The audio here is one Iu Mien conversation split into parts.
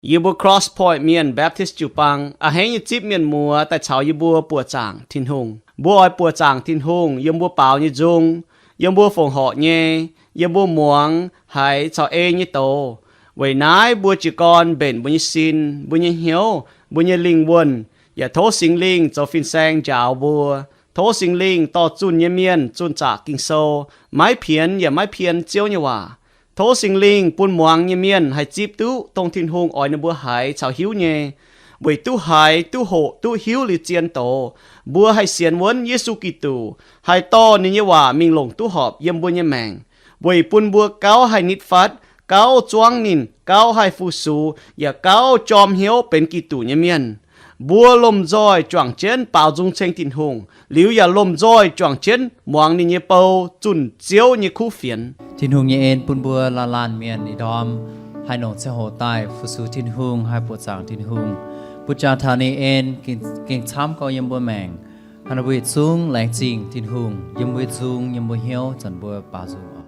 Yie mbuo Cross Point Mienh Baptist jiu-baang a'hneiv nyei zipv mienh muoz daaih caux yie mbuo buoqc zaangc Tin-Hungh. Mbuo oix buoqc zaangc Tin-Hungh yiem mbuo baaux nyei nzung, yiem mbuo fongc horc nyei, yiem mbuo muangx haiz caux ei nyei doz. Weic naaiv mbuo jiez gorn mbenc mbuo nyei sin, mbuo nyei hnyouv, mbuo nyei lingh wuonh, yaac tov Singx Lingh zoux fin-saeng njaaux mbuo. Tov Singx Lingh dorh zunh nyei mienh zunh zaqc Ging-Sou, maiv pienx yaac maiv pien Ziouv nyei waac. Tov Singx Lingh bun muangx nyei mienh haih zipv duqv dongh Tin-Hungh oix ninh mbuo haiz caux hiuv nyei, weic duqv haiz, duqv hoqc, duqv hiuv liuz zien doz, mbuo haih sienx wuonv Yesu Giduc, haih dorh ninh nyei waac mingh longc duqv horpc yiem mbuo nyei maengc, weic bun mbuo gauh haih nitv fatv, gauh zuangv ninh, gauh haih fu-sux, yaac gauh jorm hnyouv benx Giduc nyei mienh. Mbuo lomh nzoih juangc jienv baaux nzung ceng Tin-Hungh, liuz yaac lomh nzoih juangc jienv muangx ninh nyei bou zunh Ziouv nyei kuv fienx. Tin-Hungh nyei en bun mbuo laanh laanh mienh ih ndorm haih longc ziangh hoc daaih fu-sux Tin-Hungh, haih buoqc zaangc Tin-Hungh, bun jangx taux ninh en gengh camv gorx yiem mbuo maengc. Hnangv naaic mbuo yietc zungv laengz zingh Tin-Hungh yiem mbuo nzung, yiem mbuo hnyouv, zanc mbuo baaux nzung oc.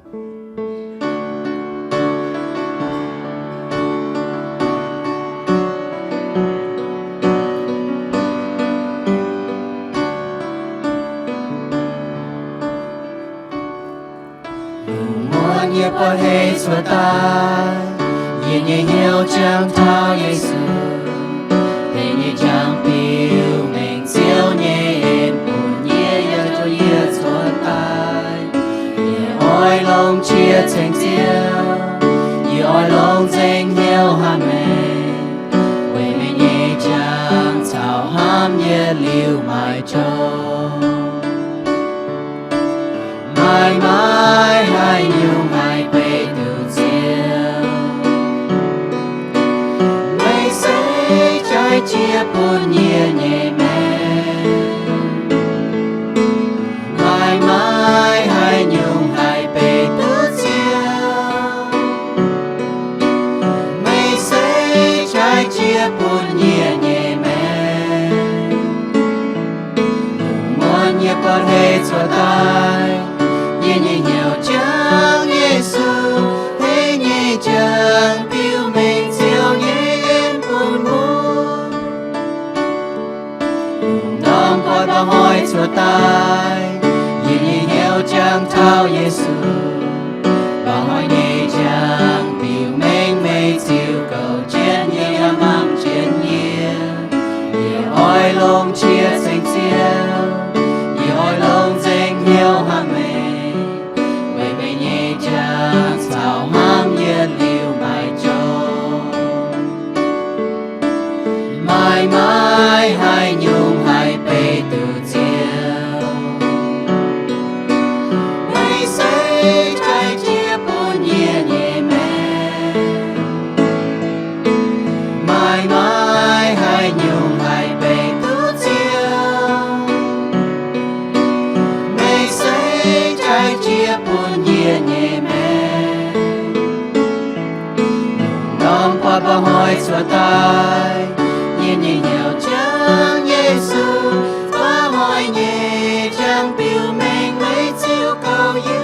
Lungh muonz yie buatc hei cuotv daaih, yie nyei hnyouv jangx taux Yesu. Deix nyei jangx biux mengh Ziouv nyei en bun yie, yaac tov yie cuotv daaih. Yie oix longc qiex ceng Ziouv, yie oix longc nzengc hnyouv hnamv meih, weic meih nyei jangx caux hnamv yie liuz maiv jorm. Maaih maaih haaix nyungc haih beiv duqv Ziouv, meih se jaaix jiex bun yie nyei maengc. Maaih maaih haaix nyungc haih beiv duqv Ziouv, meih se jaaix jiex bun yie nyei maengc. Lungh muonz yie buatc hei cuotv daaih, yie nyei hnyouv jangx Yesu, deix nyei jangx biux mengh Ziouv nyei en bun mbuo. Lungh ndorm buatc mba'hnoi cuotv daaih, yie nyei hnyouv jangx taux Yesu. Mba'hnoi nyei jangx biux mengh meih ziux goux jienv yie, yaac hnamv jienv yie. Yie oix longc qiex ceng Ziouv, yie oix longc nzengc hnyouv hnamv meih, weic meih nyei jangx caux hnamv yie liuz maiv jorm. Maaih maaih haaix nyungc haih beiv duqv Ziouv, meih se jaaix jiex bun yie nyei maengc. Maaih maaih haaix nyungc haih beiv duqv Ziouv, meih se jaaix jiex bun yie nyei maengc. Lungh ndorm buatc mba'hnoi cuotv daaih, yie nyei hnyouv jangx Yesu, mba'hnoi nyei jangx biux mengh meih ziux goux yie.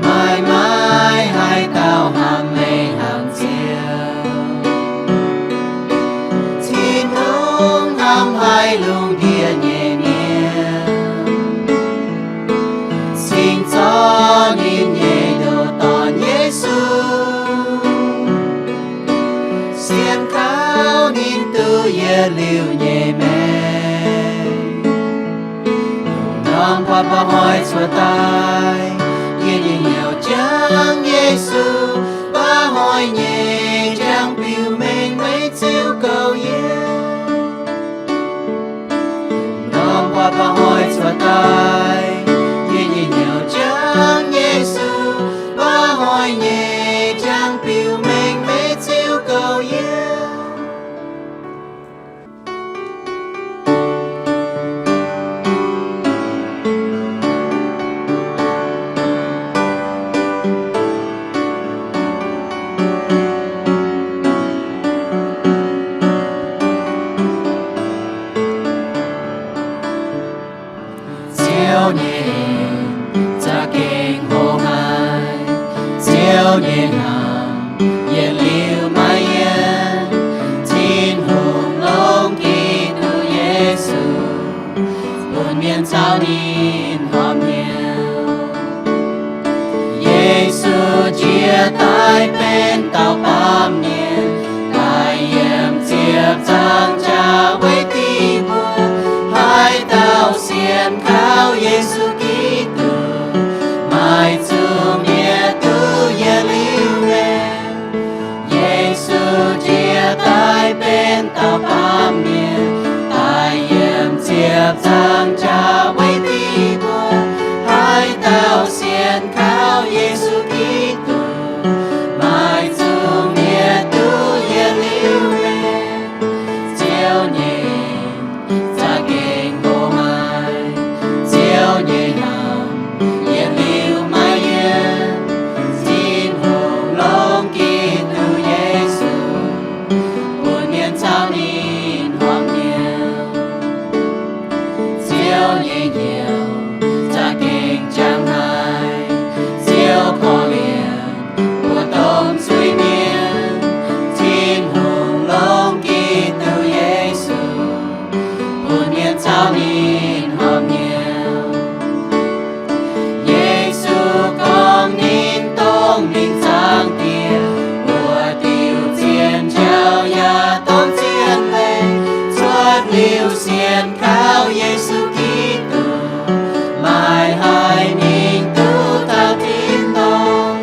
Maaih maaih haaix dauh hnamv meih hnangv Ziouv, Tin-Hungh hnamv haic lungh ndiev nyei mienh, cingx zorqv ninh nyei ndoh Dorn Yesu, sienx kaux ninh duqv yietc liuz nyei maengc. Lungh ndorm buatc mba'hnoi cuotv daaih, yie nyei hnyouv jangx Yesu, mba'hnoi nyei jangx biux mengh meih ziux goux yie. Lungh ndorm buatc mba'hnoi cuotv daaih, yie nyei hnyouv jangx Yesu, mba'hnoi nyei jangx biux mengh meih ziux goux yie. Ziouv nyei za'gengh hoqc haic, Ziouv nyei hnamv ninh horpc hnyouv. Yesu njiec daaih benx dauh baamh mienh, daaih yiem ziepc nzaangc jaax weic diuh mbuo. Haaix dauh sienx kaux Yesu Giduc, maaih zungh mienh duqv yietc liuz maengc. Yesu njiec daaih benx dauh baamh mienh, daaih yiem ziepc nzaangc jaax weic diuh mbuo. Haaix dauh sienx kaux Yesu Giduc, maaih zungh mienh duqv yietc liuz maengc. Ziouv nyei za'gengh hlo haic, Ziouv nyei hnamv yietc liuz maiv yienc. Tin-Hungh longc Giduc Yesu bun mienh caux ninh horpc hnyouv. Ziouv nyei hnyouv za'gengh jangx haic, Ziouv korv-lienh mbuo domh zuiz-mienh. Tin-Hungh longc Giduc Yesu bun mienh caux ninh horpc hnyouv. Yesu gorngv ninh dongh mingh zaangc Diex, mbuo diuc zien jauv yaac dongh zien leih. Cuotv liuz sienx kaux Yesu Giduc, maaih haic mingh duqv taux tin-dorngh.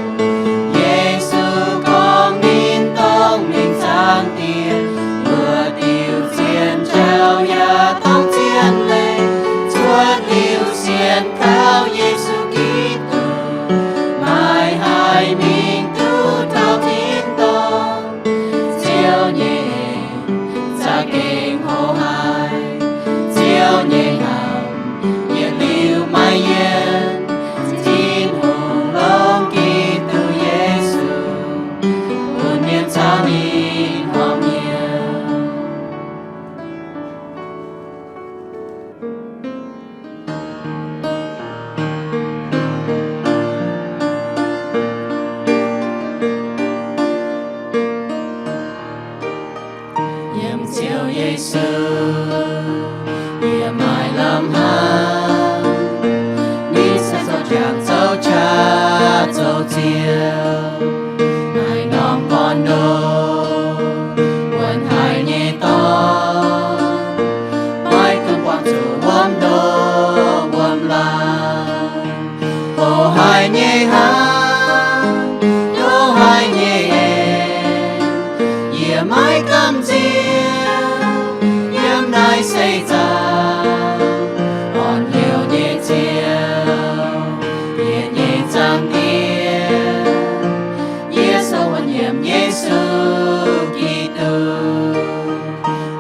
Yesu gorngv ninh dongh mingh zaangc Diex, mbuo diuc zien jauv yaac dongh zien leih. Cuotv liuz sienx kaux Yesu Giduc, maaih haic mingh duqv taux tin-dorngh. Ziouv nyei za'gengh hlo haic, Ziouv nyei hnamv yietc liuz maiv yienc. Tin-Hungh longc Giduc Yesu bun mienh caux ninh horpc hnyouv. Yiem Ziouv Yesu yie maaih lamh hnamv, ninh se zoux jangx zoux qaqv zoux Ziouv. Naaiv norm gorn-ndoqv wuonx haic nyei dorngx, maiv gunv buangh zuqc wuom ndoqv wuom laangz. Hoqc haic nyei hnamv, loz haic nyei en, yie maiv gamh nziex yiem naaiv seix zaangc. Orn-hnyouv nyei Ziouv, yie nyei Zaangc Diex, yie sou wuonv yiem Yesu Giduc.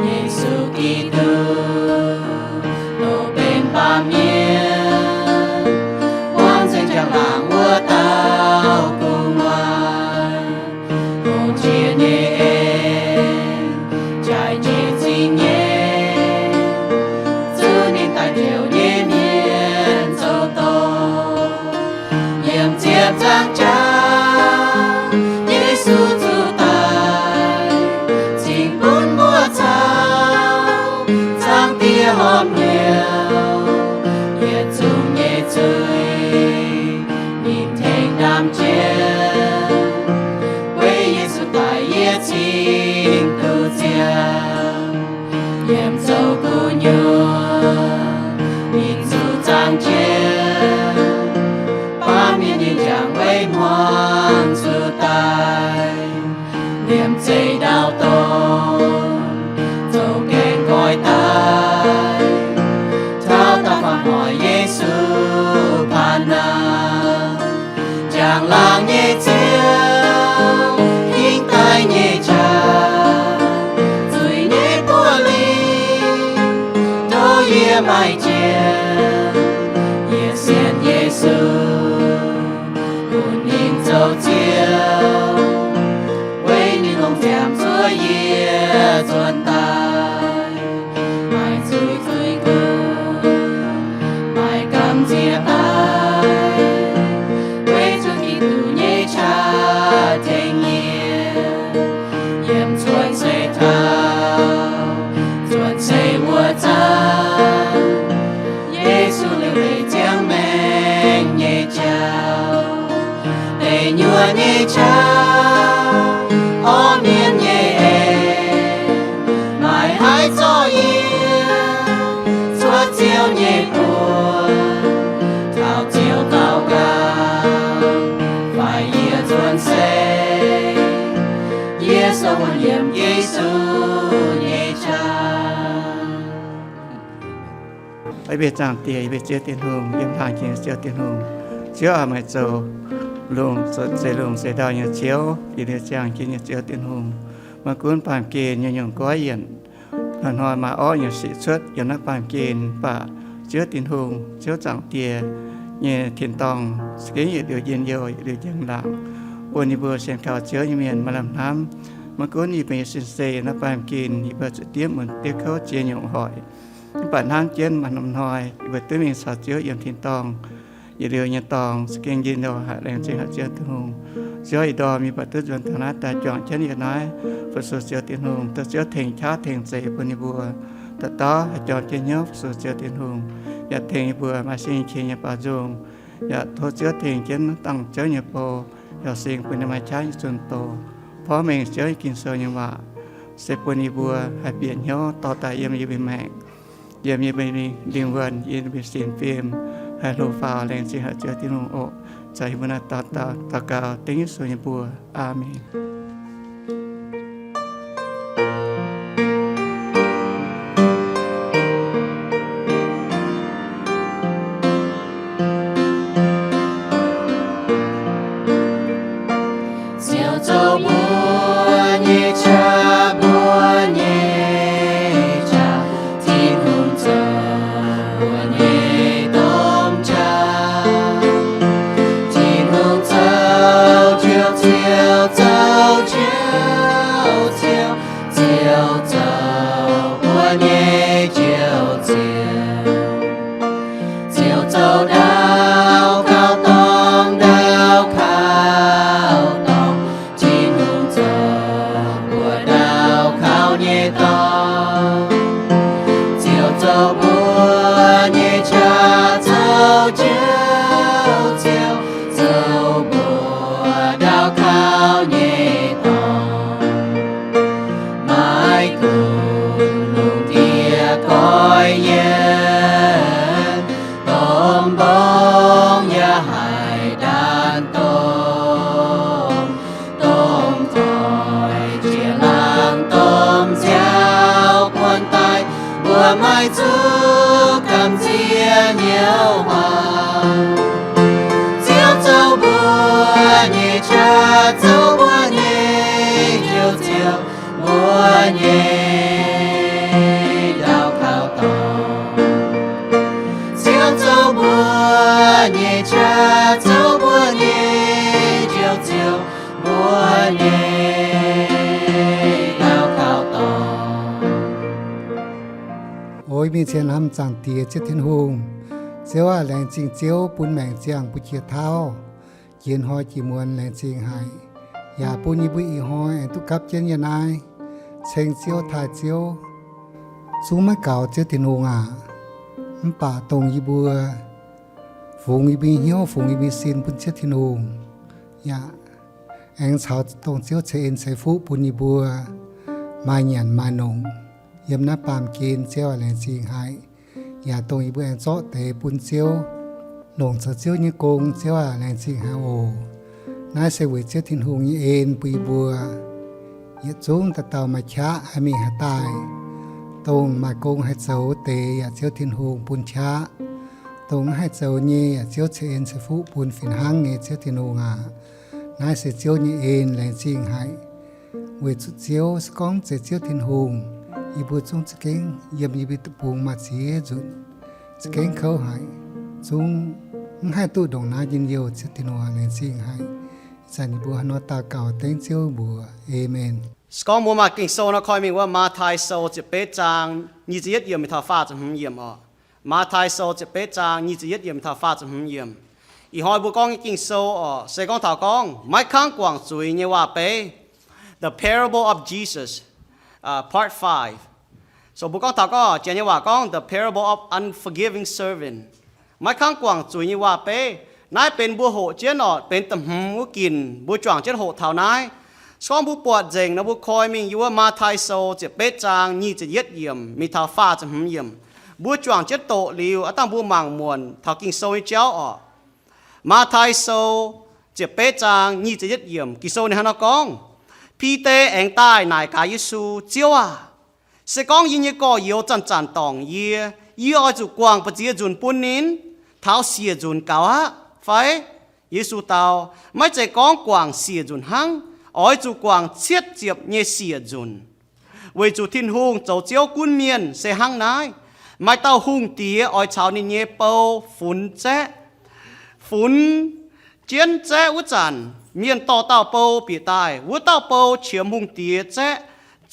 Yesu Giduc, loz-benx baamh mienh, buangv nzengc njang-laangc wuov dauh gu'nguaaz, longc jiex nyei en, jaaix jiex zingh nyei, zuqc ninh daaih njoux nyei mienh zoux doz. Yiem ziepc nzaangc jaax, Yesu zuqc daic, cingx bun mbuo caux Zaangc Diex horpc hnyouv. Yietc zungv nyei zuiz ninh tengx ndaamv-jiex, weic Yesu daic yie cingx duqv ziangh. Yiem zoux gu'nyuoz ninh zuqc zaangc jiex, baamh mienh nyei njang weic hmuangx zuqc daic. Liemh zeih ndau dorngx zoux gaengh nqoi daaih, taux da'faanh hoic Yesu paan naaic. Njang-laangc nyei Ziouv, hingv daaih nyei qaqv, zuiz nyei buoz-ling, tov yie maaih jiex. Yie sienx Yesu, bun ninh zoux Ziouv, weic ninh longc ziangx zuov yie nzuonx daaih. Maaih zuiz zuiz gunv, maaih gamh nziex daaih, weic zuqc Giduc nyei qaqv tengx yie, yiem cuotv seix taux cuotv seix wuov zanc, Yesu Yie mbuo zaangc Diex, yie mbuo Ziouv Tin-Hungh, yiem laangz jiex nyei Ziouv Tin-Hungh. Ziouv aac, meih zoux longx, zoux zeix longx zeix ndau nyei Ziouv, yie mbuo ziangh jienv nyei Ziouv Tin-Hungh. Maiv gunv baamh gen nyei nyungc goiv yienc, hnoi-hnoi maaih orqv nyei sic cuotv yiem naaiv baamh gen, mv baac Ziouv Tin-Hungh, Ziouv zaangc Diex nyei tin-dorngh za'gengh yietc liuz njien-youh, yietc liuz njang-laangc, bun yie mbuo sienx kaux Ziouv nyei mienh maaih lamh hnamv. Maiv gunv yie mbuo nyei sin-sei yiem naaiv baamh gen, yie mbuo zuqc diev mun diev kouv ziex nyungc hoic, mv baac hnangv jienv maaih norm hnoi yie mbuo duqv mingh caux Ziouv yiem tin-dorngh, yietc liuz nyei dorngx za'gengh njien-youh haic, laengz zingh haic Ziouv Tin-Hungh. Ziouv, ih ndorm yie mbuo duqv nzuonx taux naaiv daaih juangc jienv yiem naaiv fu-sux Ziouv Tin-Hungh, dongh Ziouv tengx qaqv tengx zeix bun yie mbuo dauh dauh haih jorm jienv hnyouv fu-sux Ziouv Tin-Hungh, yaac tengx yie mbuo maaih sin qiex nyei baaux nzung, yaac tov Ziouv tengx jienv dangh Ziouv nyei bou, yaac singx bun ninh maaih qaqv nyei zunh doz, porv mengh Ziouv nyei Ging-Sou nyei waac, se bun yie mbuo haih bieqc hnyouv dorh daaih yiem yie mbuo maengc, yiem yie mbuo lingh wuonh, yiem yie mbuo sin fim, haih hlo faaux. Laengz zingh haic Ziouv Tin-Hungh oc. Zanc yie mbuo naaiv daux, daux gaux dengv Yesu nyei mbuox. Aamen. Ziouv zoux mbuo nyei qaqv, mbuo nyei qaqv. Tin-Hungh zoux mbuo nyei domh qaqv. Tin-Hungh zoux Njoux Ziouv, zoux Njoux Ziouv, Ziouv zoux mbuo nyei Njoux Ziouv. Ziouv zoux ndau kauv dorngh, ndau kauv dorngh. Tin-Hungh zoux mbuo ndau kauv nyei dorngh. Ziouv zoux mbuo nyei qaqv, zoux Njoux Ziouv, zoux mbuo ndau kauv nyei dorngx. Maiv gunv lungh ndiev goiv yienc, domh mbong yaac haih ndaanv domh, domh doic jiex laangz, domh nziaaux buonv daaih, mbuo maiv zuqc gamh nziex hnyouv hmuangx. Ziouv zoux mbuo nyei qaqv, zoux mbuo nyei Njoux Ziouv, mbuo nyei ndau kauv dorngh. Ziouv zoux mbuo nyei qaqv, zoux mbuo nyei Njoux Ziouv, mbuo nyei ndau kauv dorngh. O mingh cien hnamv Zaangc Diex Ziouv Tin-Hungh. Ziouv aac, laengz zingh Ziouv bun maengc ziangh mbuo jiex tauv, jiex hnoi jiex muonz, laengz zingh haic, yaac bun yie mbuo ih hnoi aengx duqv gapv jienv yiem naaiv ceng Ziouv, taaih Ziouv. Zungv maiv gaux, Ziouv Tin-Hungh aac, mv baac dongh yie mbuo fungx yie mbuo nyei hnyouv, fungx yie mbuo nyei sin bun Ziouv Tin-Hungh, yaac aengx caux dongh Ziouv ceix en ceix fuqv bun yie mbuo maaih nyanc maaih nongc yiem naaiv baamh gen. Ziouv aac, laengz zingh haic. Yaac dongh yie mbuo aengx zorqv deix bun Ziouv, longc zoux Ziouv nyei gong. Ziouv aac, laengz zingh haic oc. Naaiv se weic Ziouv Tin-Hungh nyei en bun yie mbuo yietc zungv dauh dauh maaih qaqv haih mingh haih daaih. Dongh maaih gong haih zoux deix yaac Ziouv Tin-Hungh bun qaqv. Dongh maiv haih zoux nyei yaac Ziouv ceix en ceix fuqv bun fih hnangv nyei, Ziouv Tin-Hungh aac. Naaiv se Ziouv nyei en, laengz zingh haic. Weic zuqc Ziouv se gorngv zeiz Ziouv Tin-Hungh, yie mbuo zungv za'gengh yiem yie mbuo deic-bung maaih ziex nzunc za'gengh kouv haic, zungv mv haih duqv ndongc naaiv njien-youh. Ziouv Tin-Hungh aac, laengz zingh haic. Ih zanc yie mbuo haaix nor daux gaux dengv Ziouv mbuox. Aamen. Se gorngv mbuo maaih Ging-Sou nor, koi mingh wuov Matv^taai Sou ziepc betv zaang nyic ziepc yietv yiemc mingh taux faah ziepc hmz yiemc oc. Matv^taai Sou ziepc betv zaang nyic ziepc yietv yiemc mingh taux faah ziepc hmz yiemc. Ih hnoi mbuo gorngv nyei Ging-Sou oc, se gorngv taux gorngv maiv kangv guangc zuiz nyei waac-beiv, the parable of Jesus, uh, part five. So mbuo gorngv taux gorngv janx nyei waac gorngv the parable of unforgiving servant. Maiv kangv guangc zuiz nyei waac-beiv. Naaiv benx mbuo hoqc jienv oc, benx da'hmz wuov ginc mbuo juangc jienv hoqc taux naaiv. Se gorngv mbuo buatc nzengc nor, mbuo koi mingh yiem wuov Matv^taai Sou ziepc betv zaang nyic ziepc yietv yiemc mingh taux faah ziepc hmz yiemc. Mbuo juangc jienv doqc liuz, aav dangh mbuo mangc muonc taux Ging-Sou nyei jauv oc. Matv^taai Sou ziepc betv zaang nyic ziepc yietv yiemc, Ging-Sou ninh hnangv nor gorngv, Bide aengx daaih naaic gaax Yesu, Ziouv aah! Se gorngv yie nyei gorx-youz zanc-zanc dorngc yie, yie oix zuqc guangc ba'ziex nzunc bun ninh, taux siec nzunc gaux aqv fai? Yesu dau, Maiv zeiz gorngv guangc siec nzunc hnangv. Oix zuqc guangc cietv ziepc nyei siec nzunc. Weic zuqc Tin-Hungh zoux Ziouv gunv mienh se hnangv naaiv. Maaih dauh hungh diex oix caux ninh nyei bou funx zaeqv. Funx jienv zaeqv wuov zanc, mienh dorh dauh bou bieqc daaih. Wuov dauh bou qiemx hungh diex zaeqv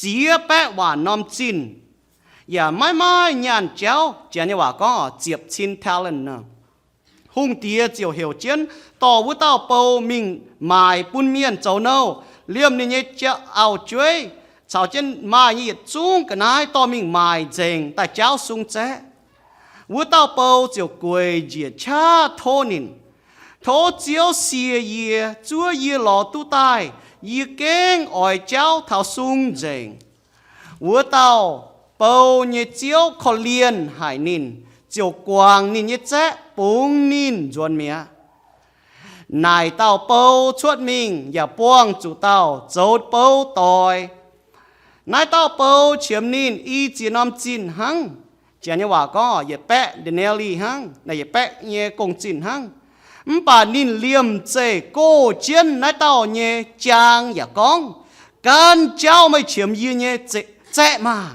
ziex baeqv waanc norm zinh, yaac maiv maaih nyaanh jauv. Janx nyei waac gorngv ziepc cin talent nor. Hungh diex ziouc heuc jienv dorh wuov dauh bou mingh maaic bun mienh zoux nouh, liemh ninh nyei jauv, auv-jueiv caux jienv maaih nyei yietc zungv ga'naaiv dorh mingh maaic nzengc daaih jaauv sung zaeqv. Wuov dauh bou ziouc gueic njiec qaqv tov ninh, Tov Ziouv sie yie, zuov yie lorz duqv daaih. Yie gengh oix jaauv taux sung nzengc. Wuov dauh bou nyei ziouv korv-lienh haic ninh, ziouc guangc ninh nyei zaeqv bungx ninh nzuonx mi'aqv. Naaic dauh bou cuotv mingh yaac buangh zuqc dauh zoux bou doic. Naaiv dauh bou qiemx ninh i ziex norm zinh hnangv. Janx nyei waac gorngv yietc baeqv denarii hnangv, naaiv yietc baeqv nyei gong-zinh hnangv. Mv baac ninh liemh zeih goh jienv naaiv dauh nyei jaang yaac gorngv, Gan jauv meih qiemx yie nyei zaeqv maah!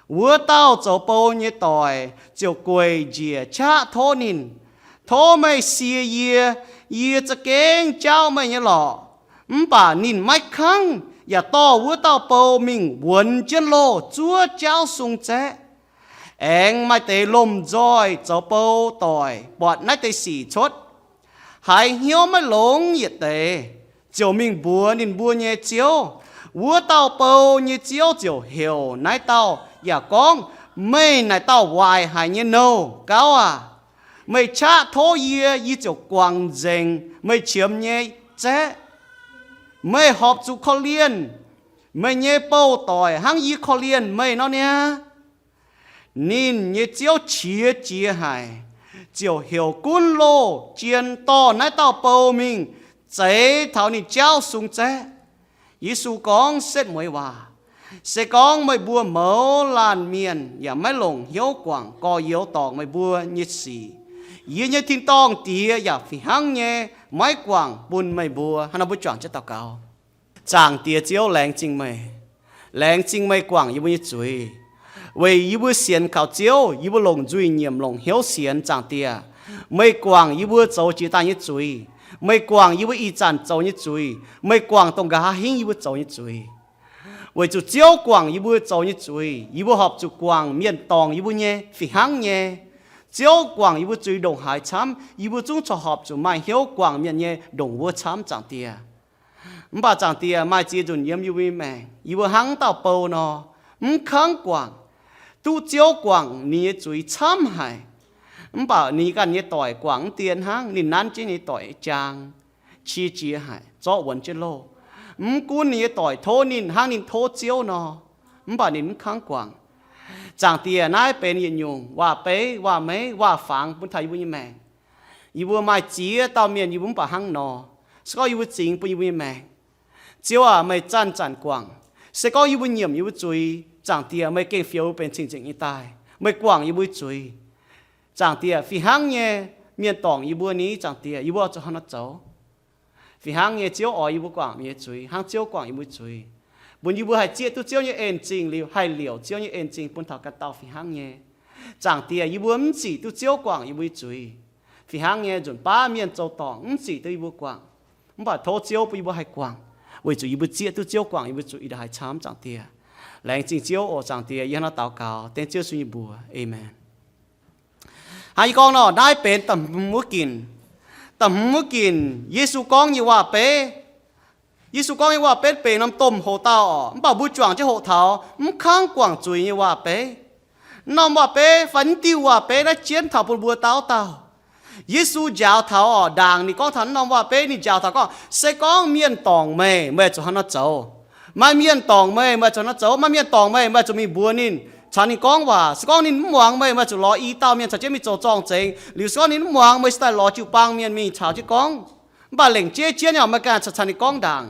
Wuov dauh zoux bou nyei doic ziouc gueic njiec qaqv tov ninh, Tov meih sie yie, yie za'gengh jaauv meih nyei lorqc. Mv baac ninh maiv kangv, yaac dorh wuov dauh bou mingh wuonx jienv loh zuov jaauv sung zaeqv. Aengx maaih deix lomh nzoih zoux bou doic buatc naaiv deix sic cuotv, haiz hnyouv maiv longx yietc deix, ziouc mingh mbuox ninh mbuo nyei ziouv. Wuov dauh bou nyei ziouv ziouc heuc naaiv dauh yaac gorngv, Meih naaic dauh waaic haic nyei nouh gauv aah! Meih qaqv tov yie, yie ziouc guangc nzengc meih qiemx nyei zaeqv. Meih horpc zuqc korv-lienh meih nyei bouh doic hnangv yie korv-lienh meih nor niaa. Ninh nyei ziouv qiex jiez haic, ziouc heuc gunv loh jien dorh naaiv dauh bou mingh zeix taux ninh jaauv sung zaeqv. Yesu gorngv setv mueiz waac, Se gorngv meih mbuo mouz laanh mienh yaac maiv longc hnyouv guangc gorx-youz dorngc meih mbuo nyei sic, yie nyei tin-dorngh Diex yaac fih hnangv nyei maiv guangc bun meih mbuo. Hnangv nor mbuo juangc jienv daux gaux. Zaangc Diex Ziouv, laengz zingh meih. Laengz zingh meih guangc yie mbuo nyei zuiz. Weic yie mbuo sienx kaux Ziouv, yie mbuo longc nzuih nyiemc, longc hnyouv sienx, Zaangc Diex. Meih guangc yie mbuo zoux jiex daaih nyei zuiz. Meih guangc yie mbuo ih zanc zoux nyei zuiz. Meih guangc dongh nqa'haav hingv yie mbuo zoux nyei zuiz. Weic zuqc Ziouv guangc yie mbuo zoux nyei zuiz, yie mbuo horpc zuqc guangc mienh dorngc yie mbuo nyei fih hnangv nyei. Ziouv guangc yie mbuo zuiz ndongc haaix camv, yie mbuo zungv corc horpc zuqc maaih hnyouv guangc mienh nyei ndongc wuov camv, Zaangc Diex. Mv baac Zaangc Diex, maaih ziex nzunc yiem yie mbuo nyei maengc, yie mbuo hnangv dauh bou nor, mv kangv guangc, duqv Ziouv guangc ninh nyei zuiz camv haic. Mv baac ninh ganh nyei doic guangc mv dien hnangv, ninh nanv jienv ninh nyei doic jaang, qiex jiez haic, zorqv wuonx jienv loh. Mv gunv ninh nyei doic tov ninh hnangv ninh tov Ziouv nor, mv baac ninh mv kangv guangc. Zaangc Diex, naaiv benx yietc nyungc waac-beiv, waac-meiv, waac-fangx bun taux yie mbuo nyei maengc. Yie mbuo maaih ziex dauh mienh yie mbuo mv baac hnangv nor. Se gorngv yie mbuo zingx bun yie mbuo nyei maengc, Ziouv aac, meih zanc-zanc guangc. Se gorngv yie mbuo nyiemc yie mbuo zuiz, Zaangc Diex, meih gengh fioux benx cing-nzengc nyei daaih. Meih guangc yie mbuo zuiz. Zaangc Diex, fih hnangv nyei, mienh dorngc yie mbuo ni, Zaangc Diex, yie mbuo zuqc hnangv haaix nor zoux? Fih hnangv nyei, Ziouv oix yie mbuo guangc mienh nyei zuiz hnangv Ziouv guangc yie mbuo zuiz, bun yie mbuo haih zieqv duqv Ziouv nyei en-zingh liuz, haih liouc Ziouv nyei en-zingh bun taux ganh dauh fih hnangv nyei. Zaangc Diex, yie mbuo mv zic duqv Ziouv guangc yie mbuo nyei zuiz. Fih hnangv nyei, nzunc baav mienh zoux dorngc mv zic duqv yie mbuo guangc, mv baac tov Ziouv bun yie mbuo haih guangc, weic zuqc yie mbuo zieqv duqv Ziouv guangc yie mbuo zuiz ih ndongc haaix camv, Zaangc Diex. Laengz zingh Ziouv oc, Zaangc Diex, yie hnangv naaiv daux gaux dengv Ziouv Yesu nyei mbuox. Aamen. Hnangv yie gorngv nor, naaiv benx da'hmz wuov ginc. Da'hmz wuov ginc, Yesu gorngv nyei waac-beiv. Yesu gorngv nyei waac-beiv benx norm domh hoc-dauh oc, mv baac mbuo juangc jienv hoqc taux mv kangv guangc zuiz nyei waac-beiv. Norm waac-beiv fai mv diuh waac-beiv naaiv jienv taux bun mbuo dauh dauh. Yesu njaaux taux oc, ndaangc ninh gorngv taux norm waac-beiv, ninh njaaux taux gorngv, se gorngv mienh dorngc meih, meih zuqc hnangv nor zoux. Maaih mienh dorngc meih, meih zuqc hnangv nor zoux. Maaih mienh dorngc meih, meih zuqc mingh mbuox ninh, caux ninh gorngv waac. Se gorngv ninh mv muangx meih, meih zuqc lorz i dauh mienh caux jienv mingh zoux zorng-zengx. Liuz se gorngv ninh mv muangx meih, se daaih lorz jiu-baang mienh mingh caux jienv gorngv. Mv baac lengc jeiv jienv oc, meih ganh caux, caux ninh gorngv ndaangc.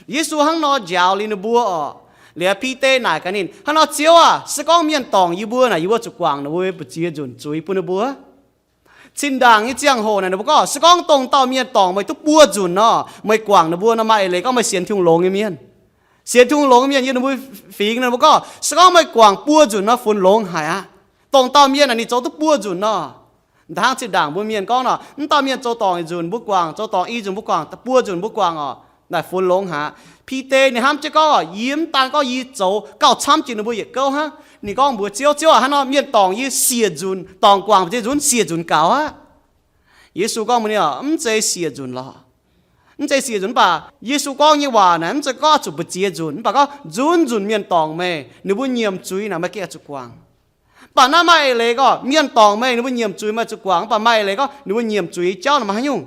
Yesu hnangv nor njaaux liuz ninh mbuo oc. Liuz Bide naaic gaax ninh, Hnangv nor Ziouv aah! Se gorngv mienh dorngc yie mbuo naaic, yie mbuo zuqc guangc ninh mbuo mbu'ziex nzunc zuiz bun ninh mbuo? Cin ndaangc nyei ziangh hoc naaic ninh mbuo gorngv, Se gorngv dongh dauh mienh dorngc meih duqv buo nzunc nor, meih guangc ninh mbuo nor, maaih eix leiz gorngv meih sienx Tin-Hungh longx nyei mienh. Sienx Tin-Hungh longx nyei mienh yiem ninh mbuo fingx, ninh mbuo gorngv, Se gorngv meih guangc buo nzunc nor, funx longx haic aqv. Dongh dauh mienh naaic ninh zoux duqv buo nzunc nor, hnangv zinh ndaangc mbuo mienh gorngv nor, Mv dauh mienh zoux dorngc nzunc mbuo guangc, zoux dorngc i nzunc mbuo guangc, buo nzunc mbuo guangc oc, naaic funx longx haic. Bide ninh hnamv jienv gorngv, Yie mv daan gorngv yie zoux gauh camv jiex ninh mbuo yietc gouv hnangv. Ninh gorngv mbuox Ziouv, Ziouv aah, hnangv nor mienh dorngc yie siec nzunc, dorngc guangc mbu'ziex nzunc, siec nzunc gaux aqv. Yesu gorngv mbuox ninh, Mv zeiz siec nzunc lorqc. Mv zeiz siec nzunc. Mv baac Yesu gorngv nyei waac naaic mv zeiz gorngv zuqc mbu'ziex nzunc, mv baac gorngv nzunc nzunc mienh dorngc meih, ninh mbuo nyiemc zuiz naaic, meih gengh zuqc guangc. Mv baac naaiv maaih eix leiz gorngv mienh dorngc meih, ninh mbuo nyiemc zuiz, meih zuqc guangc. Mv baac maaih eix leiz gorngv ninh mbuo nyiemc zuiz nyei jauv naaic maaih haaix nyungc?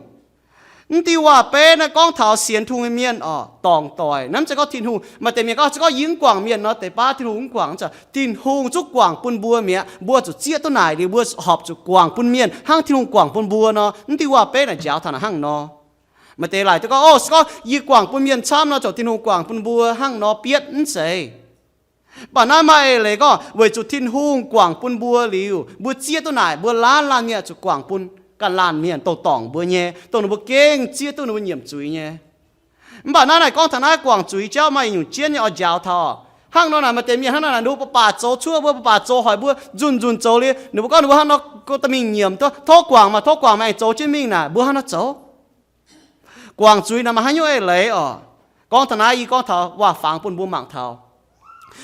Mv diuh waac-beiv naaiv gorngv taux sienx Tin-Hungh nyei mienh oc, dorngc doic. Naaiv mv zeiz gorngv Tin-Hungh, maaih deix mienh gorngv, Se gorngv yie mv guangc mienh nor, deix baav Tin-Hungh mv guangc. Mv zeiz, Tin-Hungh zungv guangc bun mbuo mi'aqv. Mbuo zuqc zieqv duqv naaic liuz, mbuo horpc zuqc guangc bun mienh hnangv Tin-Hungh guangc bun mbuo nor. Mv diuh waac-beiv naaic njaaux taux naaic hnangv nor. Maaih deix laaic duqv gorngv, Ov, se gorngv yie guangc bun mienh camv nor, ziouc Tin-Hungh guangc bun mbuo hnangv nor. Bietv, mv zeiz. Mv baac naaiv maaih eix leiz gorngv weic zuqc Tin-Hungh guangc bun mbuo liuz, mbuo zieqv duqv naaic mbuo laanh laanh mienh zuqc guangc bun ganh laanh mienh, dongh dorngc mbuo nyei, dongh ninh mbuo gengh zieqv duqv ninh mbuo nyiemc zuiz nyei. Mv baac naaiv naaic gorngv taux naaiv guangc zuiz jauv maaih nyungc jienv nyei oix njaaux taux. Hnangv nor naaic maaih deix mienh hnangv naaic, ninh mbuo baac baac zoux cuotv, mbuo baac baac zoux hoic mbuo nzunc nzunc zoux liuz, ninh mbuo gorngv ninh mbuo hnangv nor go da'mingh nyiemc, Tov guangc maah, tov guangc maah, aengx zoux jienv mingh naaic, mbuo hnangv nor zoux. Guangc zuiz naaic maaih haaix nyungc eix leiz oc? Gorngv taux naaiv, yie gorngv taux waac-fangx bun mbuo mangc taux.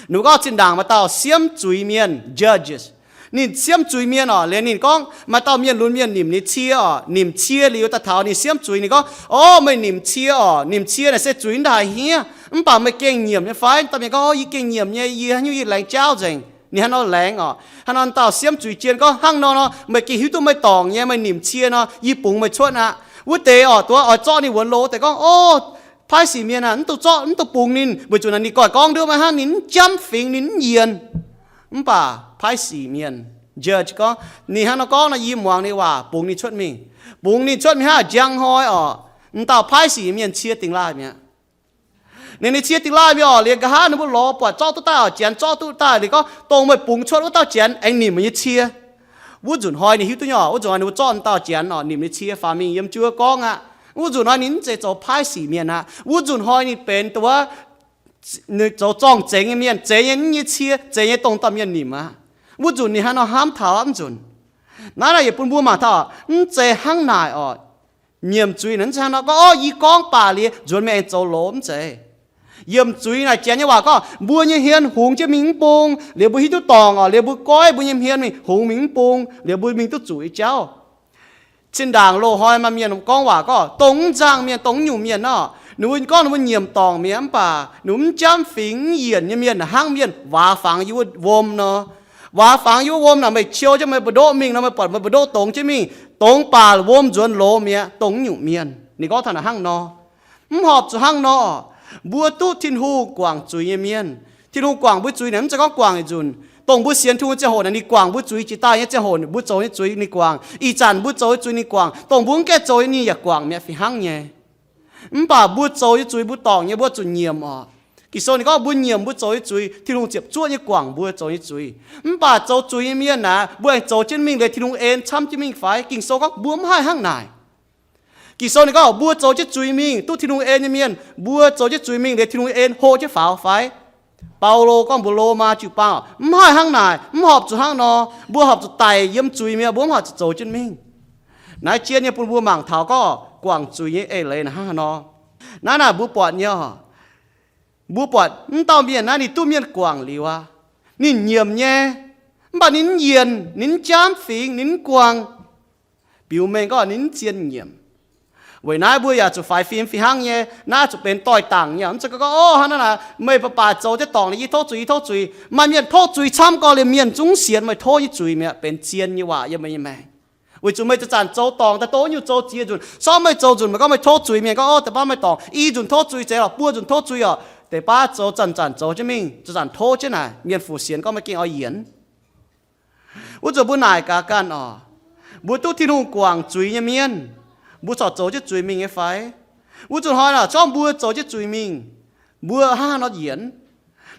Ninh mbuo gorngv zinh ndaangc maaih dauh siemv zuiz mienh, judges. Ninh siemv zuiz mienh oc, liuz ninh gorngv maaih dauh mienh lunx mienh nimc ninh cie oc, nimc cie liuz daaih taux ninh siemv zuiz, ninh gorngv, Ov, meih nimc cie oc, nimc cie naaic se zuiz ndaaih hniev, mv baac meih gengh nyiemc nyei fai? Dauh mienh gorngv, Ov, yie gengh nyiemc nyei, yie haaix nyungc yie laengz jauv nzengc. Ninh hnangv nor laengz oc. Hnangv nor dauh siemv zuiz jien gorngv, Hnangv nor nor, meih gengh hiuv duqv meih dorngc nyei, meih nimc cie nor, yie bungx meih cuotv aqv. Wuov deix oc, duqv oix zorqv ninh wuonx loz deix gorngv, Ov, paaiv sic mienh aah, mv dungx zorqv, mv dungx bungx ninh, weic zuqc naaic ninh goiv gorngv nduov meih hnangv, ninh mv jamv fingx, ninh mv yienc. Mv baac paaiv sic mienh, judge gorngv, ninh hnangv nor gorngv nor, yie muangx ninh waac, bungx ninh cuotv mingh. Bungx ninh cuotv mingh hnangv, njang hnoi oc, m'dauh paaiv sic mienh cie dingx laaih mi'aqv. Ninh, ninh cie dingx laaih mingh oc, liuz nqa'haav ninh mbuo lorz buatc zorqv duqv daaih oc, janx zorqv duqv daaih. Ninh gorngv, Dongh meih bungx cuotv wuov dauh janx aengx nimc meih nyei cie. Wuov nzunc hnoi ninh hiuv duqv nyei oc, wuov nzunc hnoi ninh mbuo zorqv dauh janx oc, nimc ninh cie faaux mingh yiem jiu gorngv aqv. Wuov nzunc hnoi ninh mv zeiz zoux paaiv sic mienh aqv. Wuov nzunc hnoi ninh benx dongh wuov, ninh zoux zorng-zengx nyei mienh, zeix nyei mv nyei cie, zeix nyei dongh dauh mienh nimc aqv. Wuov nzunc ninh hnangv nor hnamv taux aqv, mv nzunc. Naaiv naaic yietc bun mbuo mangc taux, mv zeiz hnangv naaic oc. Nyiemc zuiz naaic mv zeiz hnangv nor gorngv, Ov, yie gorngv baac liuz nzuonx meih aengx zoux loz, mv zeiz. Yiemc zuiz naaic janx nyei waac gorngv, mbuo nyei hmien hungx jienv mingh mv bung, liuz mbuo hiuv duqv dorngc oc, liuz mbuo goiv mbuo nyei hmien mingh hungx mingh mv bung, liuz mbuo mingh duqv zuqc nyei jauv. Zinh ndaangc loz-hnoi maaih mienh gorngv waac gorngv, dongh mv nzangh mienh, dongh mv nyungc mienh nor, ninh mbuo gorngv ninh mbuo nyiemc dorngc mi'aqv, mv baac ninh mbuo mv jamv fingx, mv yienc nyei mienh hnangv mienh waaz fangx yiem wuov wuom nor. Waaz fangx yiem wuov wuom naaic, meih qiu jienv meih mbu'ndoqv mingh nor, meih buatc meih mbu'ndoqv dongz jienv mingh, dongz baac wuom nzuonx loz mi'aqv, dongh mv nyungc mienh. Ninh gorngv taux naaic hnangv nor. Mv horpc zuqc hnangv nor. Mbuo duqv Tin-Hungh guangc zuiz nyei mienh. Tin-Hungh guangc mbuo zuiz naaic mv zeiz gorngv guangc yietc nzunc. Dongh mbuo sienx Tin-Hungh nyei ziangh hoc naaic ninh guangc mbuo zuiz, jiex daaih nyei ziangh hoc mbuo zoux nyei zuiz ninh guangc, ih zanc mbuo zoux nyei zuiz ninh guangc, dongh mbuo mv gaengh zoux nyei ninh yaac guangc mi'aqv fih hnangv nyei. Mv baac mbuo zoux nyei zuiz mbuo dorngc nyei mbuo zuqc nyiemc oc. Ging-Sou ninh gorngv mbuo nyiemc mbuo zoux nyei zuiz, Tin-Hungh ziepc zuoqv nyei guangc mbuo zoux nyei zuiz. Mv baac zoux zuiz nyei mienh naaic, mbuo aengx zoux jienv mingh liuz Tin-Hungh en camv jienv mingh fai? Ging-Sou gorngv mbuo mv haih hnangv naaic. Ging-Sou ninh gorngv mbuo zoux jienv zuiz mingh duqv Tin-Hungh en nyei mienh, mbuo zoux jienv zuiz mingh liuz Tin-Hungh en hoqc jienv faaux fai? Baulo gorngv mbuox Lomaa jiu-baang, mv haih hnangv naaic, mv horpc zuqc hnangv nor. Mbuo horpc zuqc daic yiem zuiz mi'aqv, mbuo mv horpc zuqc zoux jienv mingh. Naaiv jien nyei bun mbuo mangc taux gorngv guangc zuiz nyei eix leiz naaic hnangv haaix nor. Naaiv naaic mbuo buatc nyei oc. Mbuo buatc mv dauh mienh naaiv ninh duqv mienh guangc liuz aqv. Ninh nyiemc nyei, mv baac ninh mv yienc, ninh mv jamv fingx, ninh mv guangc. Biux mengh gorngv ninh mv zien nyiemc. Weic naaiv mbuo yaac zuqc faix fim fih hnangv nyei. Naaiv zuqc benx doix dangc nyei, mv zeiz gorngv, Ov, hnangv naaiv naaic meih baac baac zoux jienv dorngc, yie tov zuiz, yie tov zuiz. Maaih mienh tov zuiz camv gorx liuz mienh zungv sienx meih tov nyei zuiz mi'aqv, benx zien nyei waac yiem meih nyei maengc. Weic zuqc meih zanc-zanc zoux dorngc daaih, dongh nyungc zoux ziex nzunc. Sortv meih zoux nzunc, meih gorngv meih tov zuiz, mienh gorngv, Ov, deix baav meih dorngc i nzunc tov zuiz zeiz lorqc, buo nzunc tov zuiz oc. Deix baav zoux zanc-zanc zoux jienv mingh, zanc-zanc tov jienv naaic, mienh fu-sienx gorngv meih gengh oix yienc. Wuov zanc mbuo naaic gaax ganh oc, mbuo duqv Tin-Hungh guangc zuiz nyei mienh, mbuo corc zoux jienv zuiz mingh nyei fai? Wuov zanc hnoi naaic, zorqv mbuo zoux jienv zuiz mingh, Mbuo hnangv haaix nor yienc?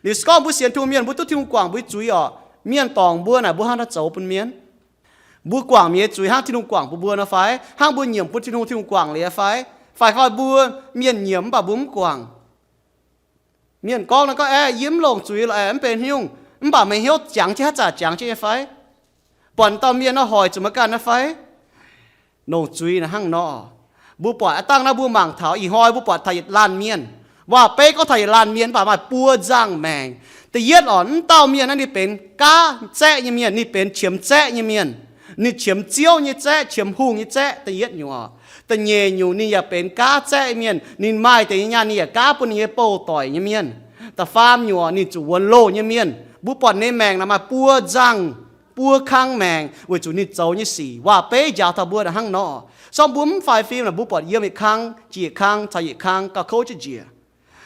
Liuz se gorngv mbuo sienx Tin-Hungh mienh, mbuo duqv Tin-Hungh guangc mbuo nyei zuiz orqc, mienh dorngc mbuo naaic, mbuo hnangv haaix nor zoux bun mienh? Mbuo guangc mienh nyei zuiz hnangv Tin-Hungh guangc bun mbuo nor fai? Hnangv mbuo nyiemc bun Tin-Hungh, Tin-Hungh guangc liuz fai? Fai, fai mbuo mienh nyiemc mv baac mbuo mv guangc? Mienh gorngv nor, gorngv, Aeqv, yie mv longc zuiz lorqc, aeqv, mv benx haaix nyungc. Mv baac meih hnyouv jangx jienv haaix zanc jangx jienv nyei fai? Buatc dauh mienh nor hoic zuqc meih ganh nor fai? Longc zuiz naaic hnangv nor. Mbuo buatc aav dangh naaiv mbuo mangc taux ih hnoi mbuo buatc taux yietc laanh mienh, waac-beiv gorngv taux yietc laanh mienh mv baac maaih buo nzangc maengc. Da'yietv orqc, mv dauh mienh naaiv ninh benx gaav zaeqv nyei mienh, ninh benx qiemx zaeqv nyei mienh. Ninh qiemx Ziouv nyei zaeqv, qiemx hungh nyei zaeqv, da'yietv nyungc orqc. Da'nyeic nyungc ninh yaac benx gaav zaeqv nyei mienh, ninh maaih deix nyei nyaanh ninh yaac gaav bun ninh nyei bouh doic nyei mienh. Da'faam nyungc orqc, ninh zuqc wuonx loh nyei mienh. Mbuo buatc ninh nyei maengc naaic maaih buo nzangc, buo kang maengc weic zuqc ninh zoux nyei sic, waac-beiv njaaux taux mbuo naaic hnangv nor. Sorng mbuo mv faix fim naaic, mbuo buatc yiem yietc kang, jiex yietc kang, caux yietc kang gauh kouv jienv njiec.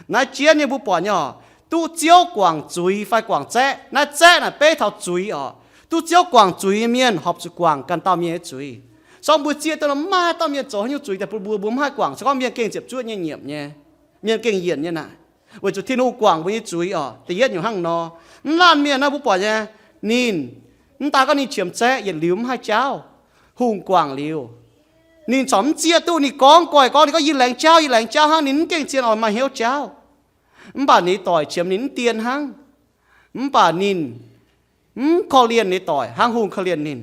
Naaiv jienv nyei mbuo buatc nyei orqc, duqv Ziouv guangc zuiz fai guangc zaeqv. Naaiv zaeqv naaic beiv taux zuiz orqc. Duqv Ziouv guangc zuiz nyei mienh horpc zuqc guangc ganh dauh mienh nyei zuiz. Sorng mbuo zieqv duqv nor, maaih dauh mienh zoux haaix nyungc zuiz daaih bun mbuo, mbuo mv haih guangc, se gorngv mienh gengh ziepc zuoqv nyei nyiemc nyei, mienh gengh yienc nyei naaic, weic zuqc Tin-Hungh guangc mbuo nyei zuiz orqc. Da'yietv nyungc hnangv nor. Mv laanh mienh naaiv mbuo buatc nyei, ninh mv daan gorngv ninh qiemx zaeqv, yietc liuz mv haih jaauv, hungh guangc liuz, ninh corc mv zieqv duqv. Ninh gorngv goiv gorngv, ninh gorngv, Yie laengz jaauv, yie laengz jaauv, hnangv ninh mv gengh zien oix maaih hnyouv jaauv. Mv baac ninh doic qiemx ninh mv dien hnangv. Mv baac ninh mv korv-lienh ninh doic hnangv hungh korv-lienh ninh.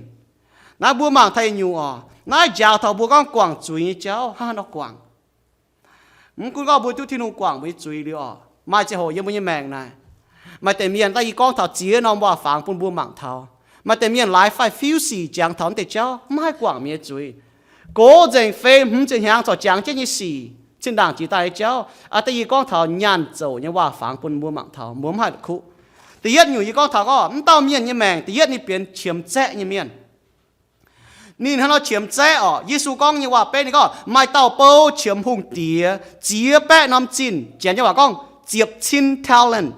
Naaiv mbuo mangc taux nyungc orqc, naaiv njaaux taux mbuo gorngv guangc zuiz nyei jauv hnangv haaix nor guangc. Mv gunv gorngv mbuo duqv Tin-Hungh guangc mbuo nyei zuiz liuz orqc, maaih ziangh hoc yiem mbuo nyei maengc naaic, maaih deix mienh daaih yie gorngv taux ziex norm waac-fangx bun mbuo mangc taux. Maaih deix mienh laaix faix-fiuv sic jangx taux naaiv deix jauv, mv haih guangc mienh nyei zuiz. Gox nzengc feix hmz ziepc hnyangx corc jangx jienv nyei sic, zinh ndaangc jiex daaih nyei jauv. Aa, da'nyeic gorngv taux nyaanh zouc nyei waac-fangx bun mbuo mangc taux, mbuo mv haih la'kuqv. Da'yietv nyungc yie gorngv taux gorngv mv dauh mienh nyei maengc, da'yietv ninh benx qiemx zaeqv nyei mienh. Ninh hnangv nor qiemx zaeqv orqc. Yesu gorngv nyei waac-beiv ninh gorngv, Maaih dauh bou qiemx hungh diex ziex baeqv norm zinh. Janx nyei waac gorngv ziepc cin talent.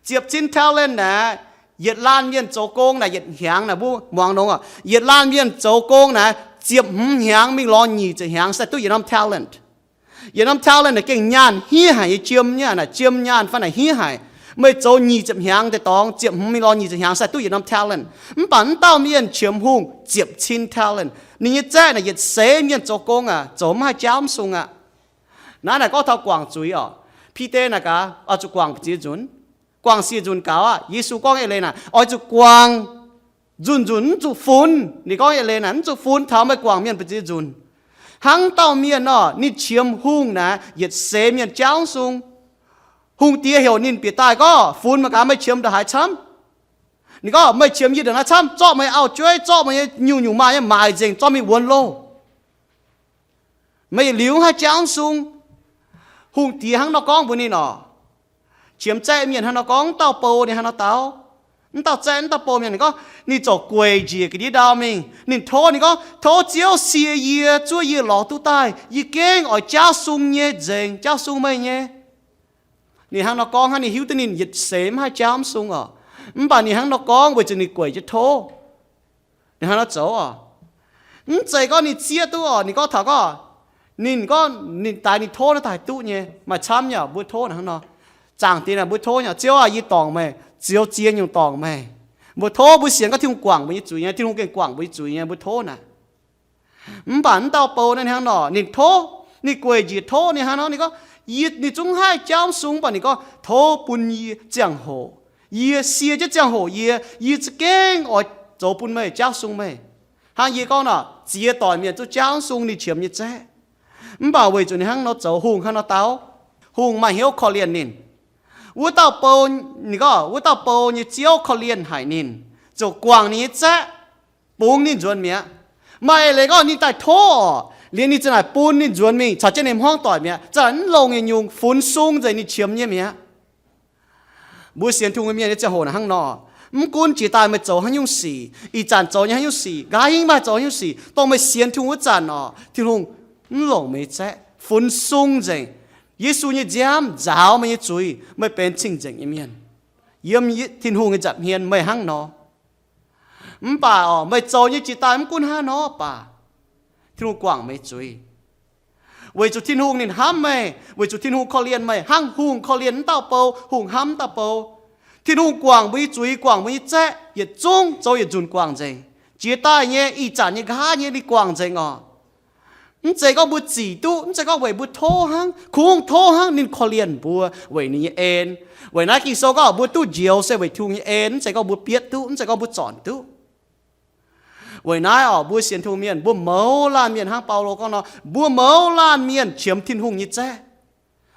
Ziepc cin talent naaic, yietc laanh mienh zoux gong naaic, yietc hnyangx naaic, mbuo muangx longx orqc, yietc laanh mienh zoux gong naaic, ziepc hmz hnyangx mingh lorz nyic ziepc hnyangx se duqv yietc norm talent. Yietc norm talent naaic gengh nyaanh hniev haic nyei, jiem nyei naaic, jiem nyaanh fai naaic hniev haic. Meih zoux nyic ziepc hnyangx deix dorngx, ziepc hmz mingh lorz nyic ziepc hnyangx se duqv yietc norm talent. Mv baac mv dauh mienh qiemx hungh ziepc cin talent. Ninh nyei zaeqv naaic yietc seix mienh zoux gong aqv, zoux mv haih jaauv mv sung aqv. Naaiv naaic gorngv taux guangc zuiz orqc. Bide naaic gaax, oix zuqc guangc ziex nzunc, guangc siec nzunc gaux aqv. Yesu gorngv eix leiz naaic, oix zuqc guangc nzunc-nzunc, mv zuqc funx. Ninh gorngv eix leiz naaic, mv zuqc funx taux meih guangc mienh ba'ziex nzunc. Hnangv dauh mienh orqc, ninh qiemx hungh naaic yietc seix mienh jaauv mv sung. Hungh diex heuc ninh bieqc daaih gorngv, Funx mangc gaax meih qiemx ndongc haaix camv. Ninh gorngv, Meih qiemx yie ndongc naaiv camv, zorqv meih auv-jueiv, zorqv meih nyei nyungc-nyungc maaih nyei maaiz nzengc, zorqv mingh wuonx loh. Meih yietc liuz mv haih jaauv mv sung. Hungh diex hnangv nor gorngv mbuox ninh orqc. Qiemx zaeqv mienh hnangv nor gorngv, mv dauh bou ninh hnangv nor dau. Mv dauh zaeqv, mv dauh bou mienh ninh gorngv, ninh ziouc gueic njiec ga'ndiev ndau mingh. Ninh tov, ninh gorngv, Tov Ziouv sie yie, zuov yie lorz duqv daaih. Yie gengh oix jaauv sung nyei nzengc, jaauv sung meih nyei. Ninh hnangv nor gorngv hnangv, ninh hiuv duqv ninh yietc seix mv haih jaauv mv sung orqc. Mv baac ninh hnangv nor gorngv weic zuqc ninh gueic jienv tov. Ninh hnangv nor zoux orqc. Mv zeiz gorngv ninh zieqv duqv orqc. Ninh gorngv taux gorngv, ninh gorngv ninh daix ninh tov naaiv daaih duqv nyei. Maaih camv nyei mbuo tov naaic hnangv nor. Zaangc Diex naaic mbuo tov nyei, Ziouv aah, yie dorngc meih. Ziouv ziex nyungc dorngc meih. Mbuo tov, mbuo sienx gorngv Tin-Hungh guangc mbuo nyei zuiz nyei, Tin-Hungh gengh guangc mbuo nyei zuiz nyei, mbuo tov naaic. Mv baac mv dauh bou naaiv ninh hnangv nor, ninh tov, ninh gueic njiec tov ninh hnangv nor, ninh gorngv, Yie, ninh zungv mv haih jaauv mv sung, mv baac ninh gorngv, Tov bun yie ziangh hoc. Yie sie jienv ziangh hoc yie, yie za'gengh oix zoux bun meih, jaauv sung meih. Hnangv yie gorngv nor, ziex doic mienh zungv jaauv mv sung ninh qiemx nyei zaeqv. Mv baac weic zuqc ninh hnangv nor zoux, hungh hnangv nor dau. Hungh maaih hnyouv korv-lienh ninh. Wuov dauh bou, ninh gorngv wuov dauh bou nyei ziouv korv-lienh haic ninh, ziouc guangc ninh nyei zaeqv, bungx ninh nzuonx mi'aqv. Maaih eix leiz gorngv ninh daaih tov orqc, liuz ninh za'naaic bun ninh nzuonx mingh caux jienv ninh hmuangv doic mi'aqv. Za'naaic mv longc nyungc-nyungc, funx sung nzengc ninh qiemx nyei mi'aqv. Mbuo sienx Tin-Hungh nyei mienh nyei ziangh hoc naaic hnangv nor. Mv gunv jiex daaih meih zoux haaix nyungc sic, ih zanc zoux nyei haaix nyungc sic, nqa'haav hingv maaih zoux haaix nyungc sic, dongh meih sienx Tin-Hungh wuov zanc orqc, Tin-Hungh mv longc meih nyei zaeqv, funx sung nzengc. Yesu nyei nziaamv nzaaux meih nyei zuiz, meih benx cing-nzengc nyei mienh. Yiem Tin-Hungh nyei nza'hmien meih hnangv nor. Mv baac orqc, meih zoux nyei jiex daaih mv gunv hnangv nor baac, Tin-Hungh guangc meih zuiz. Weic zuqc Tin-Hungh ninh hnamv meih, weic zuqc Tin-Hungh korv-lienh meih hnangv hungh korv-lienh wuov dauh bou, hungh hnamv wuov dauh bou. Tin-Hungh guangc mbuo nyei zuiz, guangc mbuo nyei zaeqv, yietc zungv zoux yietc nzunc guangc nzengc. Jiex daaih nyei, ih zanc nyei, nqa'haav nyei ninh guangc nzengc oc. Mv zeiz gorngv mbuo zic duqv, mv zeiz gorngv weic mbuo tov hnangv, kungx tov hnangv, ninh korv-lienh mbuo weic ninh nyei en. Weic naaiv Ging-Sou gorngv mbuo duqv njoux se weic Tin-Hungh nyei en, mv zeiz gorngv mbuo bietv duqv, mv zeiz gorngv mbuo zornc duqv. Weic naaiv oc, mbuo sienx Tin-Hungh mienh, mbuo mouz laanh mienh hnangv Baulo gorngv nor, mbuo mouz laanh mienh qiemx Tin-Hungh nyei zaeqv.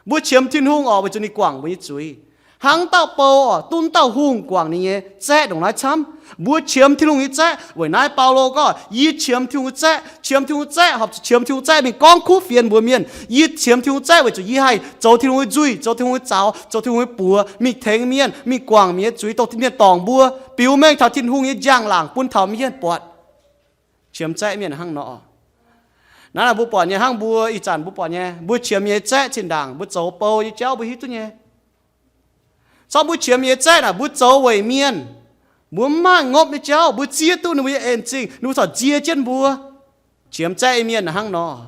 Mbuo qiemx Tin-Hungh oc, weic zuqc ninh guangc mbuo nyei zuiz. Hnangv dauh bou oc, duqv dauh hungh guangc ninh nyei zaeqv ndongc naaiv camv. Mbuo qiemx Tin-Hungh nyei zaeqv. Weic naaiv Baulo gorngv, yie qiemx Tin-Hungh nyei zaeqv, qiemx Tin-Hungh nyei zaeqv, horpc zuqc qiemx Tin-Hungh nyei zaeqv mingh gorngv kuv fienx mbuox mienh. Yie qiemx Tin-Hungh nyei zaeqv weic zuqc yie haih zoux Tin-Hungh nyei nzuih, zoux Tin-Hungh nyei zaux, zoux Tin-Hungh nyei buoz, mingh tengx mienh, mingh guangc mienh nyei zuiz, dongh mienh dorngc mbuo, biux mengh taux Tin-Hungh nyei njang-laangc bun taux mienh buatc. Qiemx zaeqv mienh hnangv nor. Naaiv mbuo buatc nyei hnangv mbuo ih zanc mbuo buatc nyei, mbuo qiemx nyei zaeqv zinh ndaangc mbuo zoux bou nyei jauv mbuo hiuv duqv nyei. Corc mbuo qiemx nyei zaeqv naaic mbuo zoux weic mienh, mbuo mv maaih ngopv nyei jauv, mbuo zieqv duqv ninh mbuo nyei en-zingh, ninh mbuo corc nzie jienv mbuo. Qiemx zaeqv nyei mienh hnangv nor.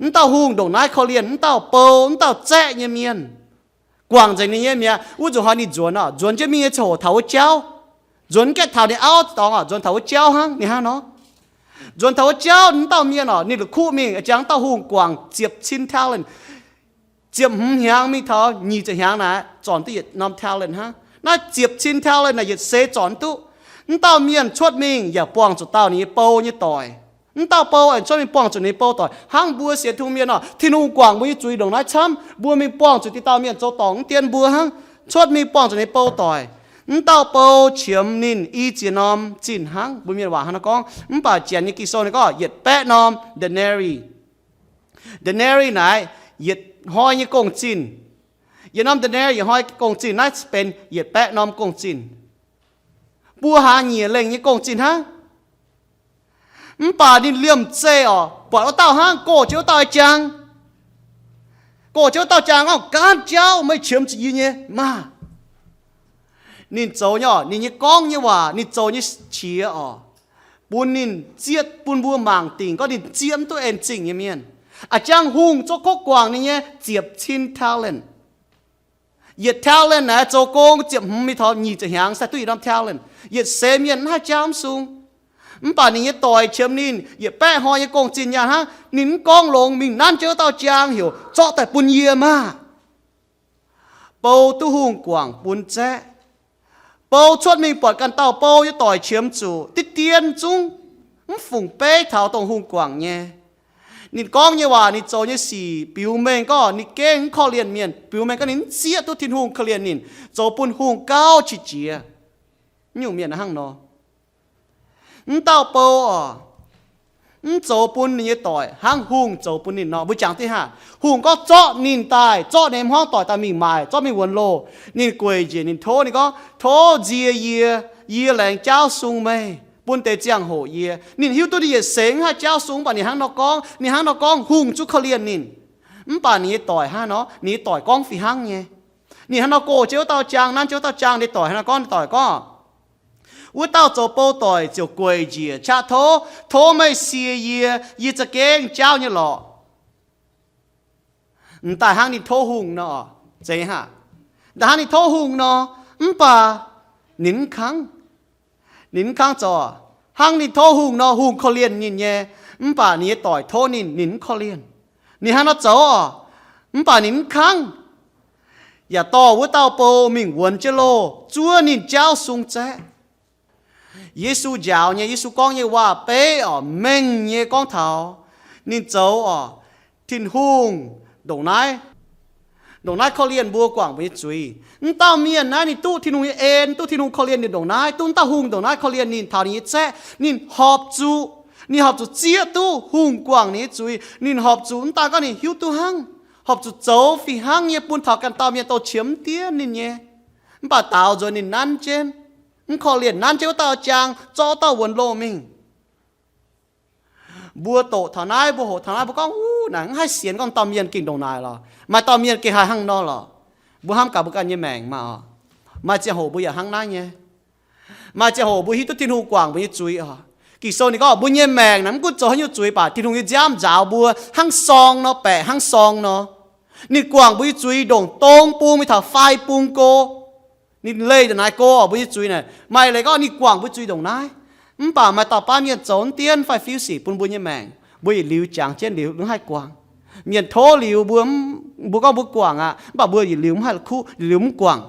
Mv dauh hungh ndongc naaiv korv-lienh mv dauh bou, mv dauh zaeqv nyei mienh. Guangc nzengc ninh nyei mi'aqv. Wuov nzunc hnoi ninh nzuonx oc, nzuonx jienv mingh nyei ziangh hoc taux wuov jauv, nzuonx gaeqv taux ninh auv dorngx oc, nzuonx taux wuov jauv hnangv, ninh hnangv nor. Nzuonx taux wuov jauv, mv dauh mienh oc, ninh la'kuqv mingh, jangx dauh hungh guangc ziepc cin talent. Ziepc hmz hnyangx mingh taux nyic ziepc hnyangx naaic, zornc duqv yietc norm talent hnangv. Naaiv ziepc cin talent naaic yietc seix zornc duqv. Mv dauh mienh cuotv mingh yaac buangh zuqc dauh ninh nyei bou nyei doic. Mv dauh bou aengx cuotv mingh buangh zuqc ninh nyei bou doic. Hnangv mbuo sienx Tin-Hungh mienh oc, Tin-Hungh guangc mbuo nyei zuiz ndongc naaiv camv, mbuo mingh buangh zuqc deix dauh mienh zoux dorngc mv dien mbuo hnangv, cuotv mingh buangh zuqc ninh nyei bou doic. Mv dauh bou qiemx ninh i ziex norm zinh hnangv. Mbuo mienh waac hnangv nor gorngv, mv baac Janx nyei Ging-Sou ninh gorngv yietc baeqv norm denarii. Denarii naaic yietc hnoi nyei gong-zinh. Yietc norm denarii yietc hnoi gong-zinh, naaiv benx yietc baeqv norm gong-zinh. Buo hlaax nyieqc lengh nyei gong-zinh hnangv. Mv baac ninh liemh zeih oc, buatc wuov dauh hnangv, gox jienv wuov dauh jang. Gox jienv wuov dauh jang gorngv, Gaanv jauv meih qiemx zuqc yie nyei maah! Ninh zoux nyei oc, ninh nyei gorngv nyei waac, ninh zoux nyei qiex oc, bun ninh zieqv, bun mbuo mangc dingc gorngv ninh zieqv mv duqv en-zingh nyei mienh. A'jang hungh zorqv kov guangc ninh nyei ziepc cin talent. Yietc talent naaic zoux gong ziepc hmz mingh taux nyic ziepc hnyangx sai duqv yietc norm talent. Yietc seix mienh mv haih jauv mv sung. Mv baac ninh nyei doic qiemx ninh yietc baeqv hnoi nyei gong-zinh nyaah hnangv, ninh mv gorngv longx, mingh nanv jienv wuov dauh jaang heuc, Zorqv daaih bun yie maah! Bou duqv hungh guangc bun zaeqv. Bou cuotv mingh buatc ganh dauh bou nyei doic qiemx zuqc, diqv dien zungv mv fungc beiv taux dongh hungh guangc nyei. Ninh gorngv nyei waac, ninh zoux nyei sic biux mengh gorngv ninh gengh mv korv-lienh mienh, biux mengh gorngv ninh mv zieqv duqv Tin-Hungh korv-lienh ninh, zoux bun hungh gauh qiex jiez. Nyungc mienh hnangv nor. Mv dauh bou oc, mv zoux bun ninh nyei doic hnangv hungh zoux bun ninh nor. Mbuo jangx diqv haah? Hungh gorngv zorqv ninh daaih, zorqv ninh hmuangv doic daaih mingh maaic, zorqv mingh wuonx loh. Ninh gueic njiec, ninh tov, ninh gorngv, Tov nzie yie, yie laengz jaauv sung meih, bun deix ziangh hoc yie. Ninh hiuv duqv ninh yietc seix mv haih jaauv sung, mv baac ninh hnangv nor gorngv, ninh hnangv nor gorngv hungh zungv korv-lienh ninh. Mv baac ninh nyei doic hnangv nor, ninh nyei doic gorngv fih hnangv nyei. Ninh hnangv nor gox jienv wuov dauh jaang, nanv jienv wuov dauh jaang, ninh doic hnangv nor gorngv, ninh doic gorngv, Wuov dauh zoux bou doic ziouc gueic njiec qaqv tov, Tov meih sie yie, yie za'gengh jaauv nyei lorqc. M'daaih hnangv ninh tov hungh nor, zeiz haah? M'daaih hnangv ninh tov hungh nor, mv baac ninh mv kangv. Ninh mv kangv zoux. Hnangv ninh tov hungh nor, hungh korv-lienh ninh nyei, mv baac ninh nyei doic tov ninh, ninh mv korv-lienh. Ninh hnangv nor zoux oc, mv baac ninh mv kangv. Yaac dorh wuov dauh bou mingh wuonx jienv loh, zuov ninh jaauv sung zaeqv. Yesu njaaux nyei, Yesu gorngv nyei waac-beiv oc, mengh nyei gorngv taux ninh zoux oc, Tin-Hungh ndongc naaiv, ndongc naaiv korv-lienh mbuo, guangc mbuo nyei zuiz. Mv dauh mienh naaiv ninh duqv Tin-Hungh nyei en, duqv Tin-Hungh korv-lienh ninh ndongc naaiv, duqv mv dauh hungh ndongc naaiv korv-lienh ninh, taux ninh nyei zaeqv, ninh horpc zuqc, ninh horpc zuqc zieqv duqv hungh guangc ninh nyei zuiz. Ninh horpc zuqc mv daan gorngv ninh hiuv duqv hnangv, horpc zuqc zoux fih hnangv nyei bun taux ganh dauh mienh dongh qiemx mv diev ninh nyei. Mv baac daaux nzuonx ninh nanv jienv, mv korv-lienh, nanv jienv wuov dauh jaang, zorqv wuov dauh wuonx loh mingh. Mbuo doqc taux naaiv, mbuo hoqc taux naaiv, mbuo gorngv, Uv, naaic mv haih sienx gorngv dauh mienh gengh ndongc naaic lorqc. Maaih dauh mienh gengh haih hnangv nor lorqc. Mbuo hnamv gaax mbuo ganh nyei maengc maah oc. Maaih ziangh hoc mbuo yaac hnangv naaiv nyei. Maaih ziangh hoc mbuo hiuv duqv Tin-Hungh guangc mbuo nyei zuiz oc. Ging-Sou ninh gorngv mbuo nyei maengc naaic mv gunv zoux haaix nyungc zuiz baac Tin-Hungh nyei nziaamv nzaaux mbuo hnangv sorng nor, baeqc hnangv sorng nor. Ninh guangc mbuo nyei zuiz ndongc dong bung mingh taux fai bung go. Ninh leih ndongc naaiv go oc, mbuo nyei zuiz naaic. Maaih leiz gorngv ninh guangc mbuo zuiz ndongc naaiv. Mv baac maaih dauh baav mienh zoux mv dienv fai fiuv sic bun mbuo nyei maengc, mbuo yietc liuz jangx jienv liuz mv haih guangc. Mienh tov liuz mbuo, mbuo gorngv mbuo guangc aqv, mv baac mbuo yietc liuz mv haih kuv, yietc liuz mv guangc.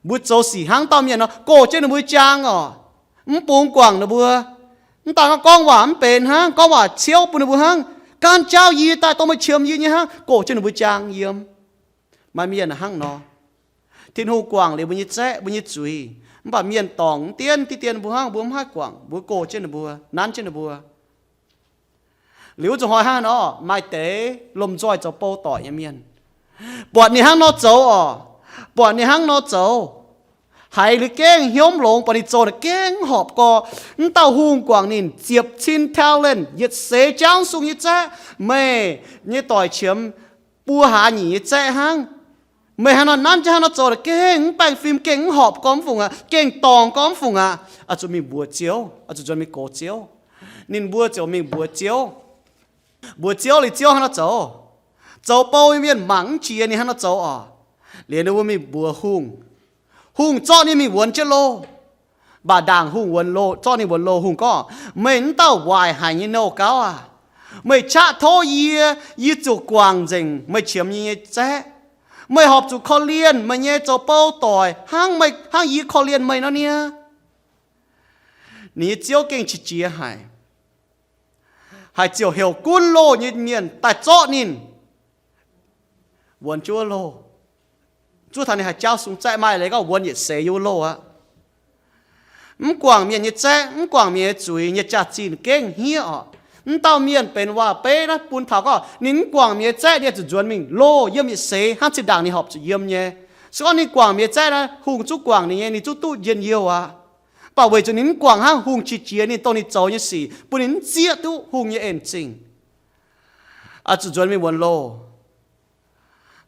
Mbuo zoux sic hnangv dauh mienh nor, gox jienv ninh mbuo jaang oc, mv bungx guangc ninh mbuo. Mv daan gorngv gorngv waac mv benx hnangv, gorngv waac ciouv bun ninh mbuo hnangv, gaanv jaauv yie daaih dongh meih qiemx yie nyei hnangv, gox jienv ninh mbuo jaang yiem. Maaih mienh hnangv nor. Tin-Hungh guangc liuz mbuo nyei zaeqv, mbuo nyei zuiz, mv baac mienh dorngc mv dienv, diqv dien mbuo hnangv, mbuo mv haih guangc, mbuo gox jienv ninh mbuo, nanv jienv ninh mbuo. Liuz wuov zuqc hnoi hnangv nor, maaih deix lomh nzoih zoux bou doic nyei mienh, buatc ninh hnangv nor zoux oc, buatc ninh hnangv nor zoux, haiz liuz gengh hnyouv mv longx, buatc ninh zoux naaic gengh mv horpc gorx. Mv dauh hungh guangc ninh ziepc cin talent, yietc seix jaauv sung nyei zaeqv, meih nyei doic qiemx buo hlaax nyic nyei zaeqv hnangv. Meih hnangv nor nanv jienv hnangv nor zoux naaic gengh mv baengh fim, gengh mv horpc gorx mv fungc aqv, gengh dorngc gorx mv fungc aqv. Oix zuqc mingh mbuox Ziouv, oix zuqc nzuonx mingh gox Ziouv. Ninh mbuo ziouc mingh mbuox Ziouv. Mbuox Ziouv liuz, Ziouv hnangv nor zoux. Zoux bou nyei mienh mangc mv jiex ninh hnangv nor zoux oc. Liuz ninh mbuo mingh mbuox hungh. Hungh zorqv ninh mingh wuonx jienv loh. Mv baac ndaangc hungh wuonx loh, zorqv ninh wuonx loh, hungh gorngv, meih mv dauh waaic haic nyei nouh gauv aah! Meih qaqv tov yie, yie ziouc guangc nzengc meih qiemx yie nyei zaeqv. Meih horpc zuqc korv-lienh meih nyei zoux bou doic hnangv meih, hnangv yie korv-lienh meih nor niaa. Ninh nyei ziouv gengh qiex jiez haic, haiz ziouc heuc gunv loh nyei mienh daaih zorqv ninh wuonx jienv wuov loh. Zuov taux ninh haih jaauv sung zaeqv, maaih leiz gorngv wuonx yietc seix yiem wuov loh aqv. Mv guangc mienh nyei zaeqv, mv guangc mienh nyei zuiz nyei jaax-zinh gengh hniev oc. Mv dauh mienh benx waac-beiv naaiv bun taux gorngv ninh mv guangc mienh nyei zaeqv, ninh zuqc nzuonx mingh loh yiem yietc seix hnangv zinh ndaangc ninh horpc zuqc yiem nyei. Se gorngv ninh guangc mienh nyei zaeqv naaiv, hungh zungv guangc ninh nyei, ninh zungv duqv njien-youh aqv. Mv baac weic zuqc ninh mv guangc hnangv, hungh qiex jiez ninh dongh ninh zoux nyei sic bun ninh mv zieqv duqv hungh nyei en zingh, oix zuqc nzuonx mingh wuonx loh.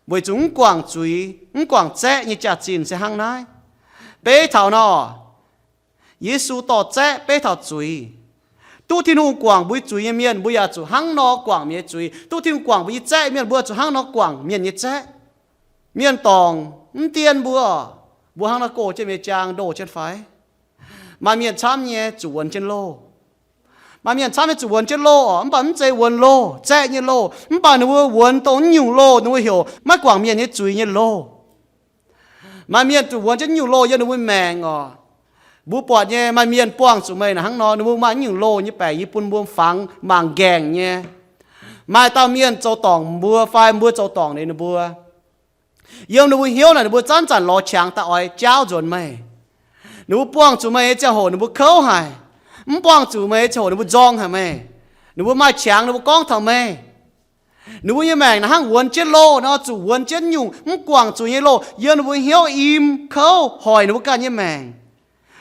Weic zuqc mv guangc zuiz, mv guangc zaeqv nyei jaax-zinh se hnangv naaiv. Beiv taux nor, Yesu dorh zaeqv beiv taux zuiz. Duqv Tin-Hungh guangc mbuo zuiz nyei mienh, mbuo yaac zuqc hnangv nor guangc mienh nyei zuiz. Duqv Tin-Hungh guangc mbuo nyei zaeqv mienh, mbuo zuqc hnangv nor guangc mienh nyei zaeqv. Mienh dorngc mv dien mbuo, mbuo hnangv nor gox jienv mienh jaang ndoh jienv fai? Maaih mienh camv nyei zuqc wuonx jienv loh. Maaih mienh camv nyei zuqc wuonx jienv loh oc, mv baac mv zeiz wuonx loh, zaeqv nyei loh. Mv baac ninh mbuo wuonx dongh mv nyungc loh, ninh mbuo heuc maiv guangc mienh nyei zuiz nyei loh. Maaih mienh zuqc wuonx jienv nyungc loh yiem ninh mbuo maengc oc. Mbuo buatc nyei, maaih mienh buangh zuqc meih naaic hnangv nor, ninh mbuo maaih nyungc loh nyei baengc yie bun mbuo fangx mangc nqaengc nyei. Maaih dauh mienh zoux dorngc mbuo fai mbuo zoux dorngc ninh mbuo. Yiem ninh mbuo hnyouv naaic ninh mbuo zanc zanc lorz qangx daaih oix jaauv nzuonx meih. Ninh mbuo buangh zuqc meih nyei ziangh hoc ninh mbuo kouv haic. Mv buangh zuqc meih nyei ziangh hoc ninh mbuo nzorng haic meih. Ninh mbuo maaih qangx ninh mbuo gorngv taux meih. Ninh mbuo nyei maengc naaic hnangv wuonx jienv loh nor, zuqc wuonx jienv nyungc mv guangc zuiz nyei loh yiem ninh mbuo hnyouv im kouv hoic ninh mbuo ganh nyei maengc.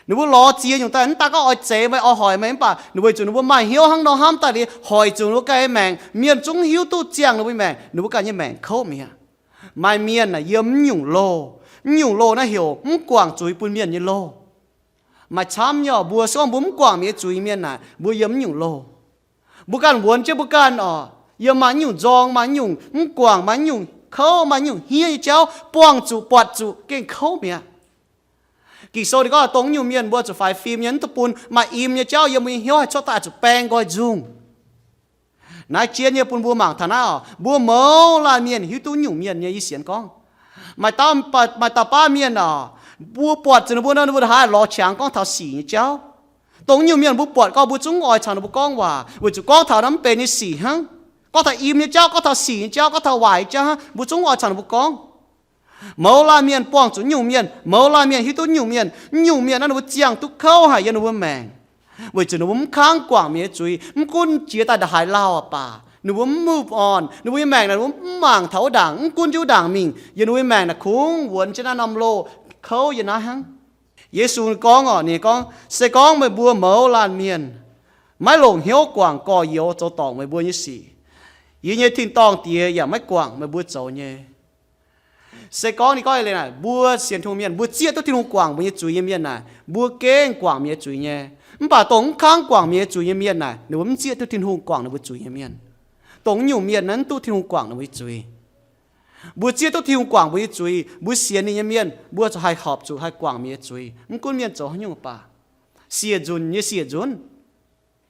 Ninh mbuo lorz ziex nyungc daaih, mv daan gorngv oix zeix meih, oix hoic meih, mv baac ninh weic zuqc ninh mbuo maaih hnyouv hnangv nor hnamv daaih liuz hoic zuqc ninh mbuo ganh nyei maengc. Mienh zungv hiuv duqv ziangh ninh mbuo nyei maengc, ninh mbuo ganh nyei maengc kouv mi'aqv. Maaih mienh naaic yiem mv nyungc loh, mv nyungc loh naaiv heuc mv guangc zuiz bun mienh nyei loh. Maaih camv nyei oc, mbuo se gorngv mbuo mv guangc mienh nyei zuiz mienh naaic, mbuo yiem mv nyungc loh. Mbuo ganh wuonx jienv mbuo ganh oc, yiem maaih mv nyungc nzorng, maaih mv nyungc mv guangc, maaih mv nyungc kouv, maaih mv nyungc hniev nyei jauv, buangh zuqc buatc zuqc gengh kouv mi'aqv. Ging-Sou ninh gorngv dongh mv nyungc mienh mbuo zuqc faix fim nyei, mv duqv bun maaih im nyei jauv yiem mbuo nyei hnyouv haih cuotv daaih zuqc baeng nqoi nzungh. Naaiv jien nyei bun mbuo mangc taux naaiv oc, mbuo mouz laanh mienh hiuv duqv mv nyungc mienh nyei. Yie sienx gorngv maaih dauh, maaih dauh baav mienh oc, mbuo buatc zuqc ninh mbuo nor, ninh mbuo haiz lorz qangx gorngv taux sic nyei jauv. Dongh mv nyungc mienh mbuo buatc gorngv mbuo zungv oix caux ninh mbuo gorngv waac, weic zuqc gorngv taux naaiv mv benx nyei sic hnangv. Gorngv taux im nyei jauv, gorngv taux sic nyei jauv, gorngv taux waaic nyei jauv hnangv, mbuo zungv oix caux ninh mbuo gorngv. Mouz laanh mienh buangh zuqc mv nyungc mienh, mouz laanh mienh hiuv duqv mv nyungc mienh, mv nyungc mienh naaiv ninh mbuo ziangh duqv kouv haic yiem ninh mbuo maengc. Weic zuqc ninh mbuo mv kangv guangc mienh nyei zuiz, mv gunv jiex daaih ndongc haaix lauh baac ninh mbuo mv move on, ninh mbuo nyei maengc naaic ninh mbuo mv mangc taux wuov ndaangc, mv gunv jienv wuov ndaangc mingh, yiem ninh mbuo nyei maengc naaic kungx wuonx jienv naaiv norm loh kouv yiem naaiv hnangv. Yesu gorngv oc, ninh gorngv, se gorngv meih mbuo mouz laanh mienh maiv longc hnyouv guangc gorx-youz zoux dorngc meih mbuo nyei sic, yie nyei tin-dorngh Diex yaac maiv guangc meih mbuo zoux nyei. Se gorngv ninh gorngv eix leiz naaic, mbuo sienx Tin-Hungh mienh, mbuo zieqv duqv Tin-Hungh guangc mbuo nyei zuiz nyei mienh naaic, mbuo gengh guangc mienh nyei zuiz nyei. Mv baac dongh mv kangv guangc mienh nyei zuiz nyei mienh naaic, ninh mbuo mv zieqv duqv Tin-Hungh guangc ninh mbuo zuiz nyei mienh. Dongh nyungc mienh naaiv mv duqv Tin-Hungh guangc ninh mbuo nyei zuiz. Mbuo zieqv duqv Tin-Hungh guangc mbuo nyei zuiz, mbuo sienx ninh nyei mienh, mbuo zuqc haih horpc zuqc haih guangc mienh nyei zuiz, mv gunv mienh zoux haaix nyungc baac. Siec nzunc nyei siec nzunc.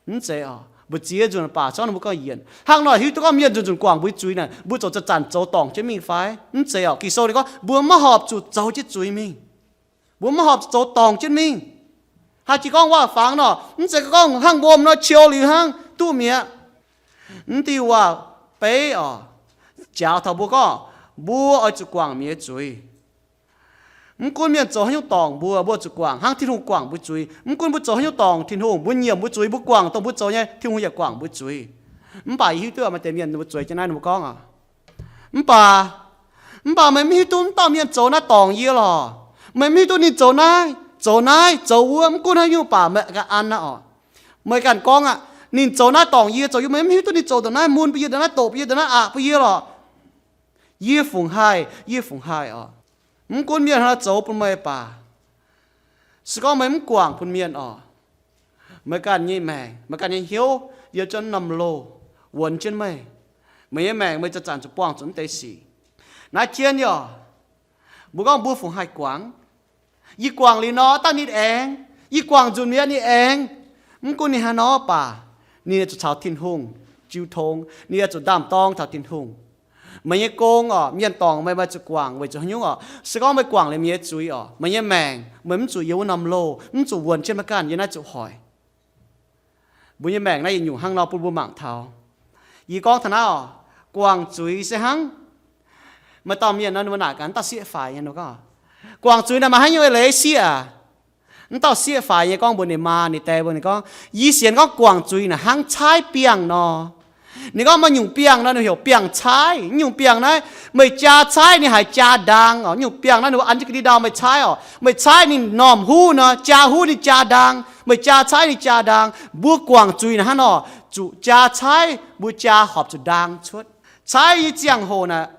Mv zeiz oc, mbu'ziex nzunc baac se gorngv ninh mbuo gauh yienc. Hnangv nor hiuv duqv gorngv mienh nzunc nzunc guangc mbuo nyei zuiz naaic, mbuo zoux zanc-zanc zoux dorngc jienv mingh fai? Mv zeiz oc. Ging-Sou ninh gorngv mbuo maiv horpc zuqc zoux jienv zuiz mingh. Mbuo maiv horpc zuqc zoux dorngc jienv mingh. Haaix jiex gorngv waac-fangx nor, mv zeiz gorngv hnangv wuom nor qiou liuz hnangv duqv mi'aqv. Mv diuh waac-beiv oc, njaaux taux mbuo gorngv, mbuo oix zuqc guangc mienh nyei zuiz. Mv gunv mienh zoux haaix nyungc dorngc mbuo, mbuo zuqc guangc hnangv Tin-Hungh guangc mbuo zuiz. Mv gunv mbuo zoux haaix nyungc dorngc Tin-Hungh, mbuo nyiemc mbuo zuiz, mbuo guangc dongh mbuo zoux nyei, Tin-Hungh yaac guangc mbuo zuiz. Mv baac yie hiuv duqv maaih deix mienh ninh mbuo zueiz jienv naaiv, ninh mbuo gorngv oc, mv baac, mv baac meih mv hiuv duqv mv dauh mienh zoux naaiv dorngc yie lorqc. Meih mv hiuv duqv ninh zoux naaiv, zoux naaiv, zoux wuov, mv gunv haaix nyungc baac meih ganh an naaiv oc. Meih ganh gorngv aqv, ninh zoux naaiv dorngc yie, zoux yie, meih mv hiuv duqv ninh zoux ndongc naaiv mun bun yie, ndongc naaiv doqc bun yie, ndongc naaiv aqc bun yie lorqc. Yie fungc haih, yie fungc haih oc. Mv gunv mienh haaix nor zoux bun meih baac, se gorngv meih mv guangc bun mienh oc, meih ganh nyei maengc, meih ganh nyei hnyouv yiem jienv norm loh wuonx jienv meih. Meih nyei maengc meih zanc-zanc zuqc buangh zuqc mv deix sic. Naaiv jienv yie oc, mbuo gorngv mbuo fungc haih guangc. Yie guangc liuz nor, dangh ninh aengx, yie guangc nzunc mi'aqv ninh aengx. Mv gunv ninh haaix nor baac, ninh zuqc caux Tin-Hungh jiu tong, ninh yaac zuqc ndaam-dorng taux Tin-Hungh. Meih nyei gong oc, mienh dorngc meih, meih zuqc guangc weic zuqc haaix nyungc oc? Se gorngv meih guangc liuz mienh nyei zuiz oc, meih nyei maengc meih mv zuqc yiem wuov norm loh, mv zuqc wuonx jienv maiv ganh yiem naaiv zuqc hoic. Mbuo nyei maengc naaiv yietc nyungc hnangv nor bun mbuo mangc taux. Yie gorngv taux naaiv oc, guangc zuiz se hnangv maaih dauh mienh nor, ninh mbuo naaic gaax dauh sieqv faix nyei, ninh gorngv, guangc zuiz naaic maaih haaix nyungc eix leiz sieqv aac? Mv dauh sieqv faix nyei gorngv mbuox ninh maa ninh dae mbuo, ninh gorngv, yie sienx gorngv guangc zuiz naaic hnangv caaiv biangh nor. Ninh gorngv maaih nyungc biangh nor, ninh heuc biangh caaiv. Nyungc biangh naaiv, meih jaa caaiv ninh haiz jaa ndaang oc. Nyungc biangh naaiv ninh mbuo an jienv ga'ndiev ndau meih caaiv oc. Meih caaiv ninh m'normh huv nor, jaa huv ninh jaa ndaang. Meih jaa caaiv ninh jaa ndaang. Mbuo guangc zuiz naaic hnangv nor, zuqc jaa caaiv, mbuo jaa horpc zuqc ndaang cuotv. Caaiv nyei ziangh hoc naaic,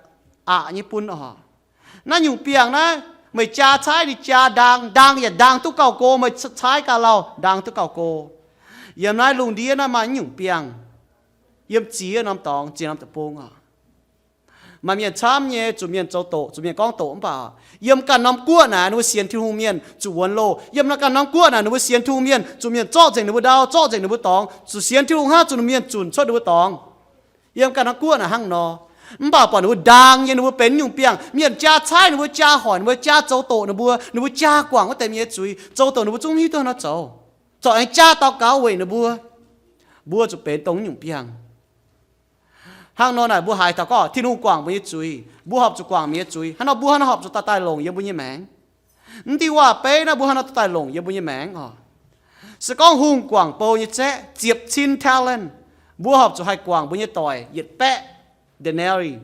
aqc nyei bun oc. Naaiv nyungc biangh naaiv, meih jaa caaiv ninh jaa ndaang, ndaang yaac ndaang duqv gauh go, meih caaiv gauh lauh, ndaang duqv gauh go. Yiem naaiv lungh ndiev naaiv maaih nyungc biangh, yiem ziex norm dorngx, ziex norm deic-bung oc. Maaih mienh camv nyei, zuqc mienh zoux doqc, zuqc mienh gorngv doqc mv baac, yiem ganh norm guoqv naaic ninh mbuo sienx Tin-Hungh mienh zuqc wuonx loh. Yiem ganh norm guoqv naaic ninh mbuo sienx Tin-Hungh mienh zuqc mienh zorqv nzengc ninh mbuo ndau, zorqv nzengc ninh mbuo dorngx, zuqc sienx Tin-Hungh hnangv, zuqc mienh zunc cuotv ninh mbuo dorngx. Yiem ganh norm guoqv naaic hnangv nor. Mv baac buatc ninh mbuo ndaang nyei, ninh mbuo benx nyungc biangh. Mienh jaa caaiv ninh mbuo, jaa hoic ninh mbuo, jaa zoux doqc ninh mbuo, ninh mbuo jaa guangc wuov deix mienh nyei zuiz, zoux doqc ninh mbuo zungv mv hiuv duqv haaix nor zoux, corc aengx jaa daux gaux weic ninh mbuo. Mbuo zuqc benx dongh nyungc biangh. Hnangv nor naaic mbuo haiz taux gorngv Tin-Hungh guangc mbuo nyei zuiz, mbuo horpc zuqc guangc mienh nyei zuiz. Hnangv nor mbuo hnangv nor horpc zuqc daaih daaih longc yiem mbuo nyei maengc. Mv diuh waac-beiv naaiv mbuo hnangv nor daaih daaih longc yiem mbuo nyei maengc oc. Se gorngv hungh guangc bou nyei zaeqv ziepc cin talent, mbuo horpc zuqc haih guangc mbuo nyei doic yietc baeqv denari.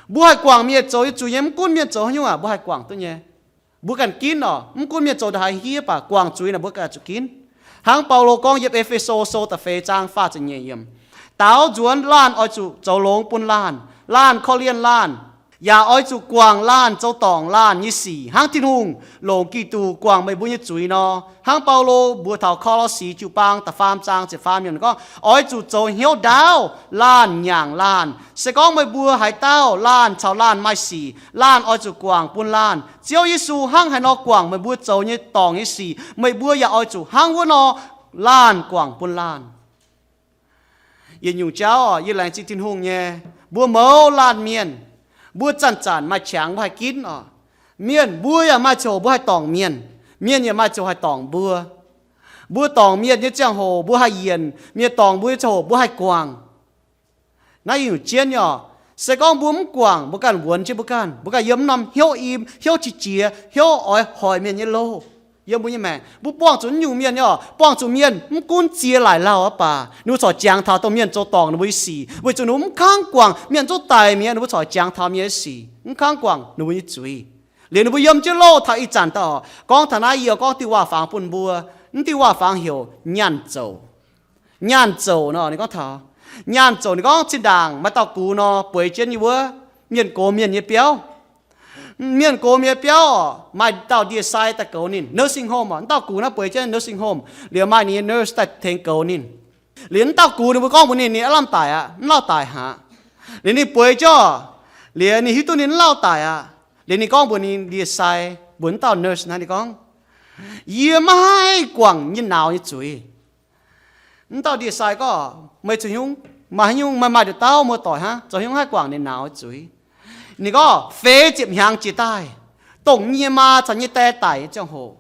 Mbuo haih guangc mienh zoux nyei zuiz nyei, mv gunv mienh zoux haaix nyungc aac, mbuo haih guangc duqv nyei. Mbuo ganh ginv oc, mv gunv mienh zoux ndongc haaix hiev baac guangc zuiz naaic mbuo ganh zuqc ginv. Hnangv Baulo gorngv yiem E^fe^so Sou da'feix zaang faah ziepc nyeic yiemc, daaux nzuonx laanh oix zuqc zoux longx bun laanh. Laanh korv-lienh laanh, yaac oix zuqc guangc laanh zoux dorngc laanh nyei sic, hnangv Tin-Hungh longc Giduc guangc meih mbuo nyei zuiz nor. Hnangv Baulo mbuox taux Ko^lo^si jiu-baang da'faam zaang ziepc faam yiemc gorngv, oix zuqc zoux hnyouv ndaauv laanh nyaangc laanh. Se gorngv meih mbuo haaix dauh laanh caux laanh maaih sic, laanh oix zuqc guangc bun laanh. Ziouv Yesu hnangv haaix nor guangc meih mbuo zoux nyei dorngc nyei sic, meih mbuo yaac oix zuqc hnangv wuov nor laanh guangc bun laanh. Yietc nyungc jauv oc, yie laengz zingh Tin-Hungh nyei, mbuo mouz laanh mienh, mbuo zanc-zanc maaih qangx mbuo haih ginv oc. Mienh, mbuo yaac maaih ziangh hoc mbuo haih dorngc mienh, mienh yaac maaih ziangh hoc haih dorngc mbuo. Mbuo dorngc mienh nyei ziangh hoc mbuo haih yienc, mienh dorngc mbuo nyei ziangh hoc mbuo haih guangc. Naaiv yietc nyungc jienv nyei oc. Se gorngv mbuo mv guangc, mbuo ganh wuonx jienv mbuo ganh, mbuo ganh yiem mv norm hnyouv im, hnyouv qiex jiez, hnyouv oix hoic mienh nyei loh. Yiem mbuo nyei maengc, mbuo buangh zuqc naaiv nyungc mienh nyei oc, buangh zuqc mienh mv gunv ziex laaic lauh aqv baac, ninh mbuo corc jangx taux dongh mienh zoux dorngc ninh mbuo nyei sic, weic zuqc ninh mbuo mv kangv guangc mienh zungv daic mi'aqv, ninh mbuo corc jangx taux mienh nyei sic, mv kangv guangc ninh mbuo nyei zuiz. Liuz ninh mbuo yiem jienv loh taux ih zanc daaih oc. Gorngv taux naaiv, yie gorngv diuh waac-fangx bun mbuo. Mv diuh waac-fangx heuc nyaanh zouc. Nyaanh zouc nor, ninh gorngv taux nyaanh zouc, ninh gorngv zinh ndaangc maaih dauh gux nor, bueix jienv yiem wuov mienh gox mienh nyei biauv. Mienh gox mienh biauv oc, maaih dauh ndie-sai daaih goux ninh, nursing home oc. Wuov dauh gux naaiv bueix jienv nursing home, liuz maaih ninh nyei nurse daaih tengx goux ninh. Liuz wuov dauh gux ninh mbuo gorngv mbuox ninh, ninh aav lamh daic aqv, mv lauh daic haic. Liuz ninh bueix jienv, liuz ninh hiuv duqv ninh mv lauh daic aqv. Liuz ninh gorngv mbuox ninh ndie-sai, mbuox wuov dauh nurse naaiv, ninh gorngv, Yie maiv haih guangc nyei nauz nyei zuiz. Wuov dauh ndie-sai gorngv, Meih zoux haaix nyungc, maaih haaix nyungc, meih maaih nduqc dauh muoz-doic hnangv, zoux haaix nyungc haih guangc ninh nauz nyei zuiz? Ninh gorngv, Feix ziepc hnyangx jiex daaih, dongh yie nyei maa caux yie nyei die daic nyei ziangh hoc,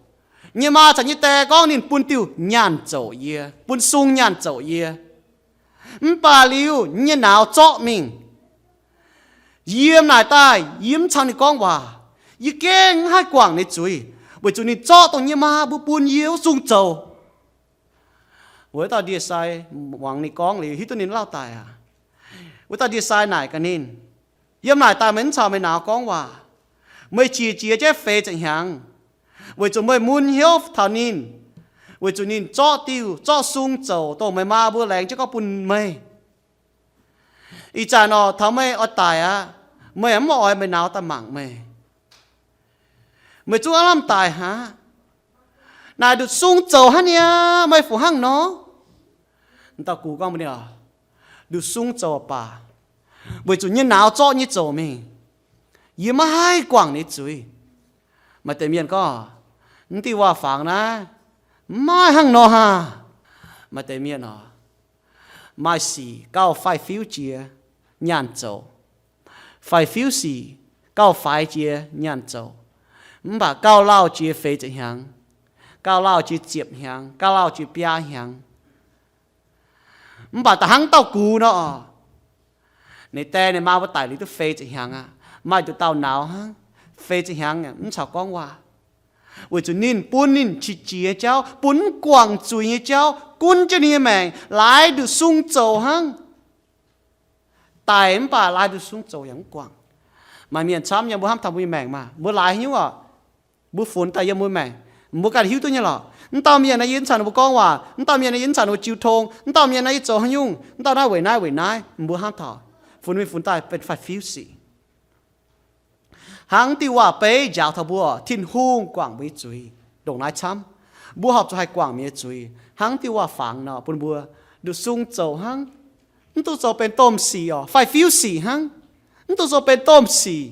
yie nyei maa caux yie nyei die gorngv ninh bun diuh nyaanh zouc yie, bun sung nyaanh zouc yie. Mv baac liuz yie nyei nauz zorqv mingh. Yie naaic daaih yie mv caux ninh gorngv waac. Yie gengh mv haih guangc ninh zuiz, weic zuqc ninh zorqv dongh yie nyei maa mbuo bun yie wuov sung zouc. Wuov dauh ndie-sai muangx ninh gorngv liuz hiuv duqv ninh lauh daic aqv. Wuov dauh ndie-sai naaic gaax ninh, Yie naaic daaih meih mv caux meih nauz gorngv waac. Meih qiex jiez jienv feix ziepc hnyangx, weic zuqc meih mun hnyouv taux ninh, weic zuqc ninh zorqv diuh, zorqv sung zouc dongh meih maa mbuo laengz jienv gorngv bun meih. Ih zanc oc, taux meih oix daic aqv, meih mv oix meih nauz daaih mangc meih. Meih zungv aav lamh daic haic. Naaic nduqc sung zouc hnangv niaa, meih fu hnangv nor? Dauh gux gorngv mbuox ninh, Nduqc sung zouc baac, weic zuqc nyei nauz zorqv nyei zouc mingh, yie maiv haih guangc ninh zuiz. Maaih deix mienh gorngv, Mv diuh waac-fangx naaiv maiv hnangv nor haah? Maaih deix mienh oc, maaih sic gauh faix-fiuv jiex nyaanh zouc, faix-fiuv sic gauh faix jiex nyaanh zouc, mv baac gauh lauh jiex feix ziepc hnyangx, gauh lauh jiex ziepc hnyangx, gauh lauh jiex biaa hnyangx. Mv baac da'hnangv dauh gux nor, ninh die ninh maa mbuo daic liuz duqv feix ziepc hnyangx aqv, maaih nduqc dauh nauz hnangv, feix ziepc hnyangx mv caux gorngv waac, weic zuqc ninh bun ninh qiex jiez nyei jauv, bun mv guangc zuiz nyei jauv gunv jienv ninh nyei maengc laaix nduqc sung zouc hnangv. Daic mv baac laaix nduqc sung zouc yaac mv guangc. Maaih mienh camv nyei, mbuo hnamv taux mbuo nyei maengc maah, mbuo laaix haaix nyungc oc, mbuo funx daaih yiem mbuo maengc, mbuo ganh hiuv duqv nyei lorqc. Mv dauh mienh naaiv yie mv caux ninh mbuo gorngv waac, mv dauh mienh naaiv yie mv caux ninh mbuo jiu tong, mv dauh mienh naaiv yie zoux haaix nyungc, mv dauh naaiv weic naaiv weic naaiv, mbuo hnamv taux funx mingh funx daaih benx faix-fiuv sic. Hnangv diuh waac-beiv njaaux taux mbuo, Tin-Hungh guangc mbuo nyei zuiz ndongc naaiv camv. Mbuo horpc zuqc haih guangc mienh nyei zuiz hnangv diuh waac-fangx nor bun mbuo, nduqc sung zouc hnangv, mv dungx zoux benx domh sic oc, faix-fiuv sic hnangv. Mv dungx zoux benx domh sic,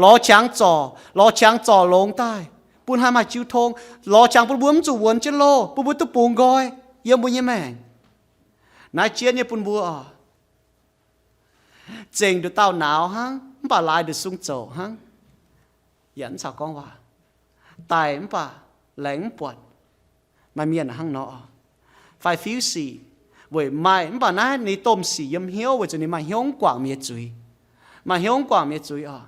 lorz qangx zorc, lorz qangx zorc longx daaih, bun haih maaih jiu tong, lorz qangx bun mbuo mv zuqc wuonx jienv loh, bun mbuo duqv bungx nqoi yiem mbuo nyei maengc. Naaiv jienv nyei bun mbuo oc, zengc nduqc dauh nauz hnangv, mv baac laaix nduqc sung zouc hnangv, yaac mv caux gorngv waac, daic mv baac laengz mv buatc. Maaih mienh hnangv nor, faix-fiuv sic weic maaih, mv baac naaiv ninh domh sic yiem hnyouv weic zuqc ninh maaih hnyouv mv guangc mienh nyei zuiz, maaih hnyouv mv guangc mienh nyei zuiz oc.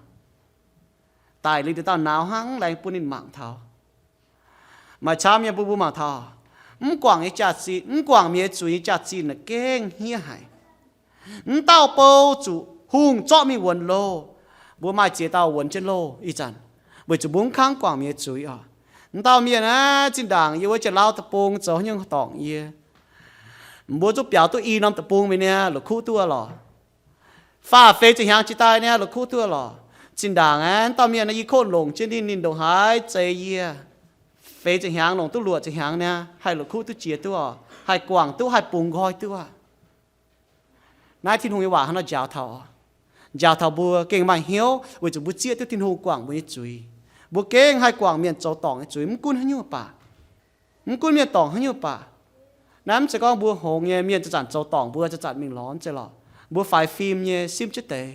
Daic liuz nduqc dauh nauz hnangv, mv laengz bun ninh mangc taux. Maaih camv nyei bun mbuo mangc taux, mv guangc nyei jaax-zinh, mv guangc mienh nyei zuiz nyei jaax-zinh naaic gengh hniev haic. Mv dauh bou zuqc hungh zorqv mingh wuonx loh. Mbuo maaih ziex dauh wuonx jienv loh ih zanc, weic zuqc mbuo mv kangv guangc mienh nyei zuiz oc. Mv dauh mienh aeqv, zinh ndaangc yie wuov Janx-Lauv deic-bung zoux haaix nyungc dorngc yie, mbuo zungv biaux duqv i norm deic-bung mingh niaa, la'kuqv duqv lorqc. Faah feix ziepc hnyangx jiex daaih niaa, la'kuqv duqv lorqc. Zinh ndaangc aeqv, mv dauh mienh naaiv yie kov longc jienv ninh, ninh ndongc haaix zeix yie. Feix ziepc hnyangx longc duqv luoqc ziepc hnyangx niaa, haih la'kuqv duqv jiex duqv oc, haih guangc duqv, haih bungx nqoi duqv aqv. Naaiv Tin-Hungh nyei waac hnangv nor njaaux taux, njaaux taux mbuo gengh maaih hnyouv weic zuqc mbuo zieqv duqv Tin-Hungh guangc mbuo nyei zuiz. Mbuo gengh haih guangc mienh zoux dorngc nyei zuiz, mv gunv haaix nyungc baac, mv gunv mienh dorngc haaix nyungc baac. Naaiv mv zeiz gorngv mbuo hngongx nyei, mienh zanc-zanc zoux dorngc mbuo, zanc-zanc mingh lorz, mv zeiz lorqc. Mbuo faix fim nyei, simv jienv deix.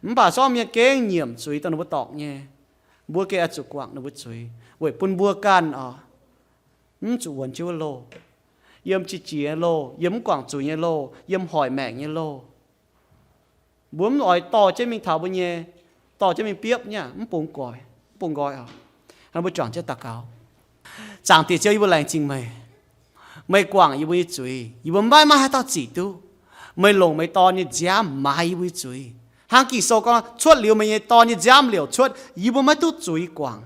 Mv baac zorqv mienh gengh nyiemc zuiz dongh ninh mbuo dorngc nyei, mbuo gengh oix zuqc guangc ninh mbuo zuiz weic bun mbuo ganh oc, mv zuqc wuonx jienv wuov loh, yiem qiex jiez loh, yiem mv guangc zuiz nyei loh, yiem hoic maengc nyei loh. Mbuo mv oix dorh jienv mingh taux mbuo nyei, dorh jienv mingh biopv nyei, mv bungx nqoi, mv bungx nqoi oc. Hnangv mbuo juangc jienv daux gaux. Zaangc Diex Ziouv, yie mbuo laengz zingh meih. Meih guangc yie mbuo nyei zuiz, yie mbuo maiv maaih haaix dauh zic duqv. Meih longc meih Dorn nyei nziaamv maaiz yie mbuo nyei zuiz. Hnangv Ging-Sou gorngv, cuotv liuz meih nyei Dorn nyei nziaamv liouc cuotv, yie mbuo maiv duqv zuiz guangc.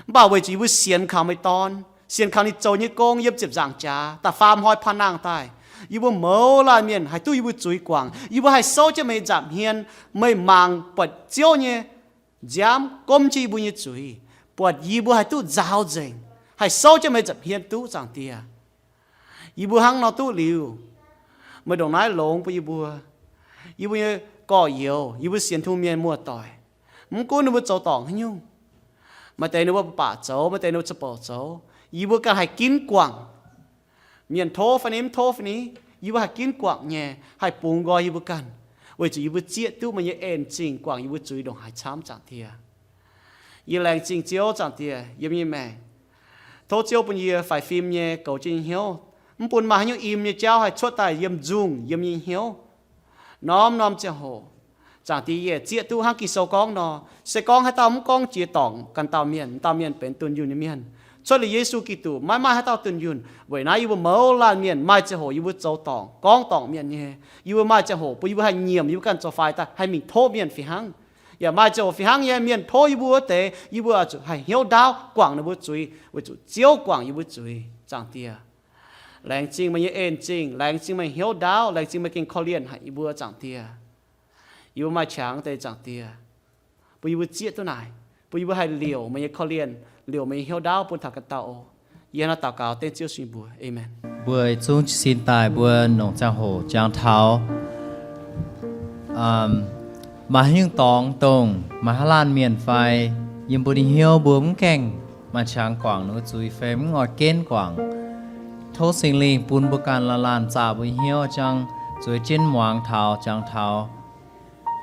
Mv baac weic zuqc yie mbuo sienx kaux meih Dorn, sienx kaux ninh zoux nyei gong yiem ziepc nzaangc jaax da'faam hnoi paan nangh daaih, yie mbuo mouz laanh mienh haih duqv yie mbuo zuiz guangc. Yie mbuo haih souv jienv meih nyei nza'hmien, meih mangc buatc Ziouv nyei nziaamv gomv jienv yie mbuo nyei zuiz, buatc yie mbuo haih duqv nzaaux nzengc, haih souv jienv meih nza'hmien duqv, Zaangc Diex. Yie mbuo hnangv nor duqv liuz, meih ndongc naaiv longx bun yie mbuo, yie mbuo nyei gorx-youz, yie mbuo sienx Tin-Hungh mienh muoz-doic, mv gunv ninh mbuo zoux dorngc haaix nyungc, maaih deix ninh mbuo baac zoux, maaih deix ninh mbuo za'bouc zoux, yie mbuo ganh haih ginv guangc. Mienh tov fai ni, mv tov fai ni, yie mbuo haih ginv guangc nyei, haih bungx nqoi yie mbuo ganh, weic zuqc yie mbuo zieqv duqv meih nyei en zingh guangc yie mbuo zuiz ndongc haaix camv, Zaangc Diex. Yie laengz zingh Ziouv, Zaangc Diex, yiem yie nyei maengc. Tov Ziouv bun yie faix fim nyei goux jienv nyei hnyouv, mv bun maaih haaix nyungc im nyei jauv haih cuotv daaih yiem nzungh yiem yie nyei hnyouv. Norm-norm ziangh hoc, Zaangc Diex, yie zieqv duqv hnangv Ging-Sou gorngv nor, se gorngv haaix dauh mv gorngv jiex dorngc ganh dauh mienh, dauh mienh benx dunh yunh nyei mienh. Cuotv liuz Yesu Giduc maiv maaih haaix dauh dunh yunh. Weic naaiv yie mbuo mouz laanh mienh maaih ziangh hoc yie mbuo zoux dorngc, gorngv dorngc mienh nyei. Yie mbuo maaih ziangh hoc bun yie mbuo haih nyiemc yie mbuo ganh zoux faix daaih haih mingh tov mienh fih hnangv. Yaac maaih ziangh hoc fih hnangv nyei, mienh tov yie mbuo wuov deix, yie mbuo zuqc haih hnyouv ndaauv guangc ninh mbuo zuiz, weic zuqc Ziouv guangc yie mbuo zuiz, Zaangc Diex. Laengz zingh meih nyei en zingh, laengz zingh meih hnyouv ndaauv, laengz zingh meih gengh korv-lienh haic yie mbuo, Zaangc Diex. Yie mbuo maaih qangx deix, Zaangc Diex, bun yie mbuo zieqv duqv naaic, bun yie mbuo haih liouc meih nyei korv-lienh, liouc meih nyei hnyouv ndaauv bun taux ganh dauh oc. Yie hnangv naaiv daux gaux dengv Ziouv sin mbuox. Aamen. Mbuo zungv jiez sin daaih mbuo longc ziangh hoc jangx taux maaih haaix nyungc dorngx dongh maaih haaix laanh mienh fai yiem mbuo nyei hnyouv mbuo mv gaengh maaih qangx guangc ninh mbuo zuiz fai mv oix genv guangc. Tov Singx Lingh bun mbuo ganh laanh laanh zaah mbuo nyei hnyouv jangx zueiz jienv muangx taux jangx taux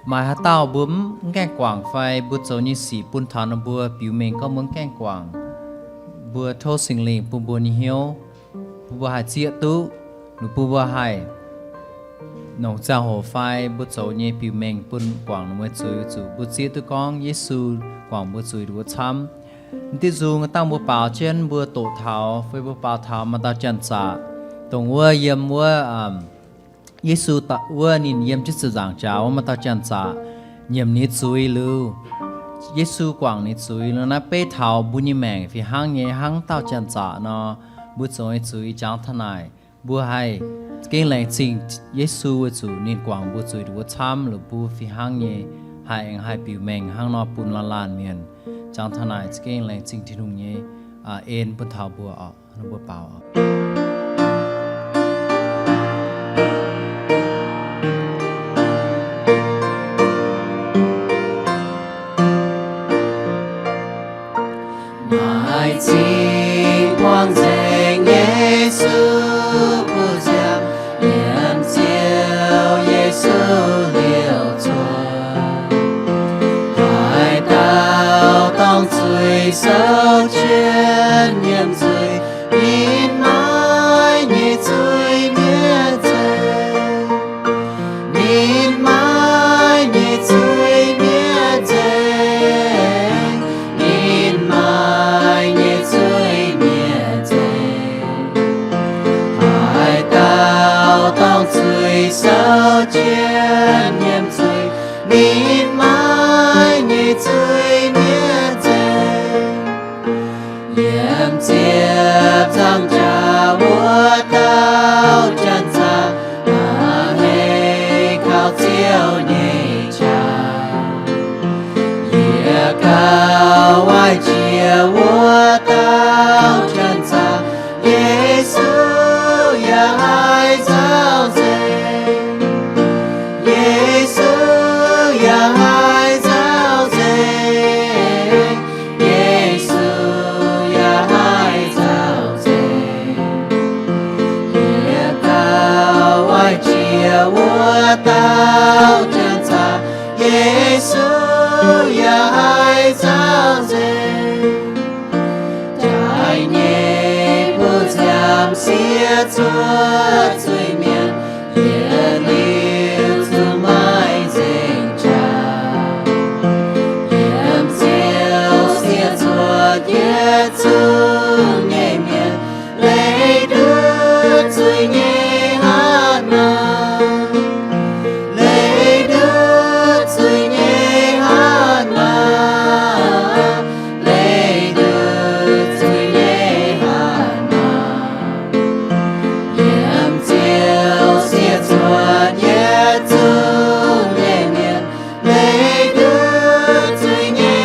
maaih haaix dauh mbuo mv gaengh guangc fai mbuo zoux nyei sic bun taux ninh mbuo biux mengh gorngv mbuo mv gaengh guangc. Mbuo tov Singx Lingh bun mbuo nyei hnyouv, bun mbuo haih zieqv duqv, bun mbuo haih longc ziangh hoc fai mbuo zoux nyei biux mengh bun guangc ninh mbuo zuiz, zuqc mbuo zieqv duqv gorngv Yesu guangc mbuo zuiz nduov camv. M'diuh nzung dangh mbuo baaux jienv mbuo doqc taux fai mbuo baaux taux maaih dauh janx-zaqc, dongh wuov yiem wuov Yesu wuov ninh yiem jienv ziepc nzaangc jaax wuov maaih dauh janx-zaqc nyiemc ninh zuiz liuz, Yesu guangc ninh zuiz liuz naaiv beiv taux mbuo nyei maengc fih hnangv nyei hnangv dauh janx-zaqc nor, mbuo zoux nyei zuiz jangx taux naaic, mbuo haih za'gengh laengz zingh Yesu weic zuqc ninh guangc mbuo zuiz nduov camv liuz mbuo fih hnangv nyei haih aengx haih biux mengh hnangv nor bun laanh laanh mienh. Jangx taux naaic za'gengh laengz zingh Tin-Hungh nyei en bun taux mbuo oc. Mbuo baaux oc. Maaih zingh buangh nzengc Yesu buoz-nziaamv, yiem Ziouv Yesu liouc cuotv. Haaix dauh dorngc zuiz souv jienv nyiemc zuiz, ninh maaih nyei zuiz mietc nzengc. Ninh maaih nyei zuiz mietc nzengc. Ninh maaih nyei zuiz mietc nzengc. Haaix dauh dorngc zuiz souv jienv nyiemc zuiz, ninh maaih nyei zuiz mietc nzengc. Yiem ziepc nzaangc jaax wuov dauh janx-zaqc, a'hneiv kaux Ziouv nyei qaqv. Yie gauh waaic jiex wuov dauh janx-zaqc, Yesu yaac haih nzauh nzengc. Yesu yaac haih nzauh nzengc. Yesu yaac haih nzauh nzengc. Yie gauh waaic jiex wuov dauh janx-zaqc, Yesu yaac haih nzauh nzengc. Jaaix nyei buoz-nziaamv siev cuotv zuiz-mienh, yietc liuz zuqc maaih nzengc jaax. Yiem Ziouv siev cuotv yietc zungv nyei mienh, leih ndutv zuiz nyei hatc maaz, leih ndutv zuiz nyei hatc maaz, leih ndutv zuiz nyei hatc maaz. Yiem Ziouv siev cuotv yietc zungv nyei mienh, leih ndutv zuiz nyei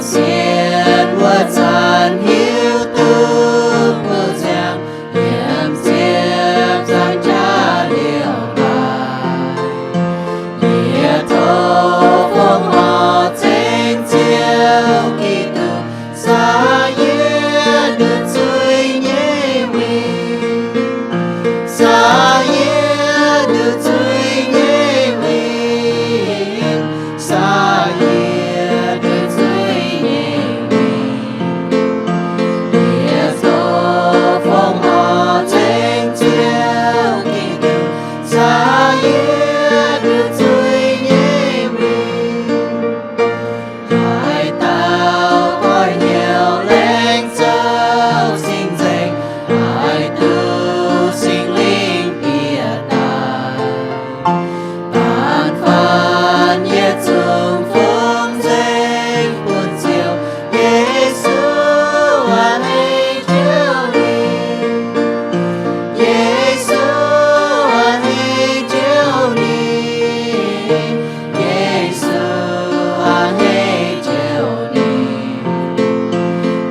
Sienx wuov zanc hiuv duqv mbuo ziangh, yiem ziepc nzaangc jaax liouh daaih, yie tov fongc horc ceng Ziouv Giduc, saah yie nduqc zuiz nyei win, saah yie nduqc zuiz nyei win, saah yie nduqc zuiz nyei win, yie tov fongc horc ceng Ziouv Giduc, saah yie nduqc zuiz nyei win. Haaix dauh goiv hnyouv laengz zouv cing-nzengc, haih duqv Singx Lingh bieqc daaih. Da'faanh yietc zungv fungx nzengc bun Ziouv Yesu, a'hneiv Ziouv ninh. Yesu, a'hneiv Ziouv ninh. Yesu, a'hneiv Ziouv ninh.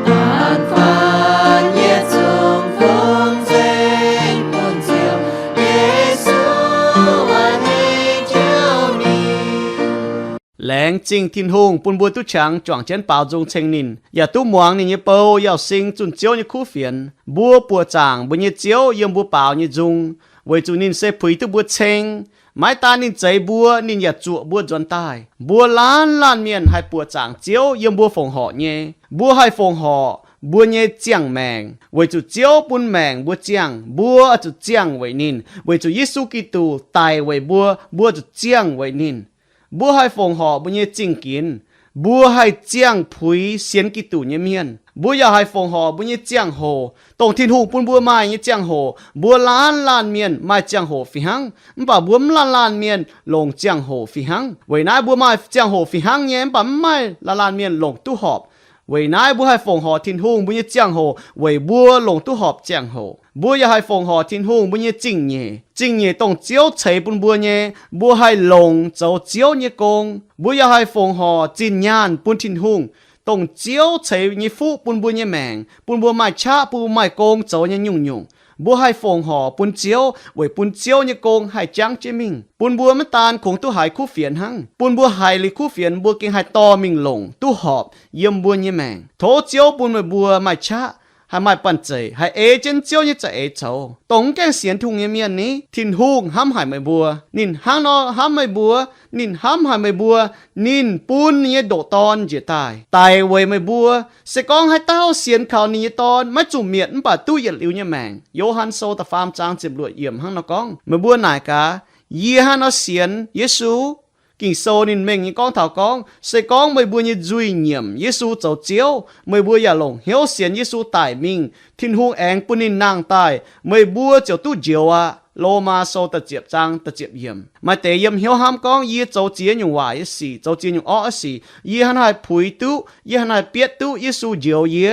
Da'faanh yietc zungv fungx nzengc bun Ziouv Yesu, a'hneiv Ziouv ninh. Laengz zingh Tin-Hungh bun mbuo duqv qangx juangc jienv baaux nzung ceng ninh, yaac duqv muangx ninh nyei bou, yauh sing zunh Ziouv nyei kuv fienx. Mbuo buoqc zaangc mbuo nyei Ziouv yiem mbuo baaux nyei nzung, weic zuqc ninh se puix duqv mbuo ceng. Maiv daan ninh zeix mbuo, ninh yaac zuoqc mbuo nzuonx daaih. Mbuo laanh laanh mienh haih buoqc zaangc Ziouv yiem mbuo fongc horc nyei. Mbuo haih fongc horc mbuo nyei ziangh maengc, weic zuqc Ziouv bun maengc mbuo ziangh. Mbuo zuqc ziangh weic ninh, weic zuqc Yesu Giduc daic weic mbuo, mbuo zuqc ziangh weic ninh. Mbuo haih fongc horc mbuo nyei zingh ginx. Mbuo haih ziangh puix sienx Giduc nyei mienh. Mbuo yaac haih fongc horc mbuo nyei ziangh hoc, dongh Tin-Hungh bun mbuo maaih nyei ziangh hoc. Mbuo laanh laanh mienh maaih ziangh hoc fih hnangv, mv baac mbuo mv laanh laanh mienh longc ziangh hoc fih hnangv. Weic naaiv mbuo maaih ziangh hoc fih hnangv nyei, mv baac mv maaih laanh laanh mienh longc duqv horpc. Weic naaiv mbuo haih fongc horc Tin-Hungh mbuo nyei ziangh hoc weic mbuo longc duqv horpc ziangh hoc. Mbuo yaac haih fongc horc Tin-Hungh mbuo nyei zingh nyeic. Zingh nyeic dongh Ziouv ceix bun mbuo nyei, mbuo haih longc zoux Ziouv nyei gong. Mbuo yaac haih fongc horc zinh nyaanh bun Tin-Hungh, dongh Ziouv ceix nyei fuqv bun mbuo nyei maengc, bun mbuo maaih qaqv, bun mbuo maaih gong zoux nyei nyungc-nyungc. Mbuo haih fongc horc bun Ziouv weic bun Ziouv nyei gong haih jangv jienv mingh, bun mbuo maiv daan kungx duqv haiz kuv fienx hnangv, bun mbuo haiz liuz kuv fienx mbuo gengh haih dorh mingh longc duqv horpc yiem mbuo nyei maengc. Tov Ziouv bun meih mbuo maaih qaqv, haih maaih banh zeic, haih ei jienv Ziouv nyei za'eix zoux. Dongh mv gaengh sienx Tin-Hungh nyei mienh ni, Tin-Hungh hnamv haic meih mbuo. Ninh hnangv nor hnamv meih mbuo. Ninh hnamv haic meih mbuo. Ninh bun ninh nyei ndoqc Dorn njiec daaih, daic weic meih mbuo. Se gorngv haaix dauh sienx kaux ninh nyei Dorn maiv zuqc mietc mv baac duqv yietc liuz nyei maengc. Yo^han Sou da'faam zaang ziepc luoqc yiemc hnangv nor gorngv. Meih mbuo naaic gaax, yie hnangv nor sienx Yesu. Ging-Sou ninh mengh nyei gorngv taux gorngv, se gorngv meih mbuo nyei nzuih nyiemc Yesu zoux Ziouv, meih mbuo yaac longc hnyouv sienx Yesu daic mingh, Tin-Hungh aengx bun ninh nangh daaih, meih mbuo ziouc duqv njoux aqv. Lomaa Sou da'ziepc zaang da'ziepc yiemc. Maaih deix yiem hnyouv hnamv gorngv, yie zoux ziex nyungc waaic nyei sic, zoux ziex nyungc orqv nyei sic, yie hnangv haih puix duqv, yie hnangv haih bietv duqv Yesu njoux yie.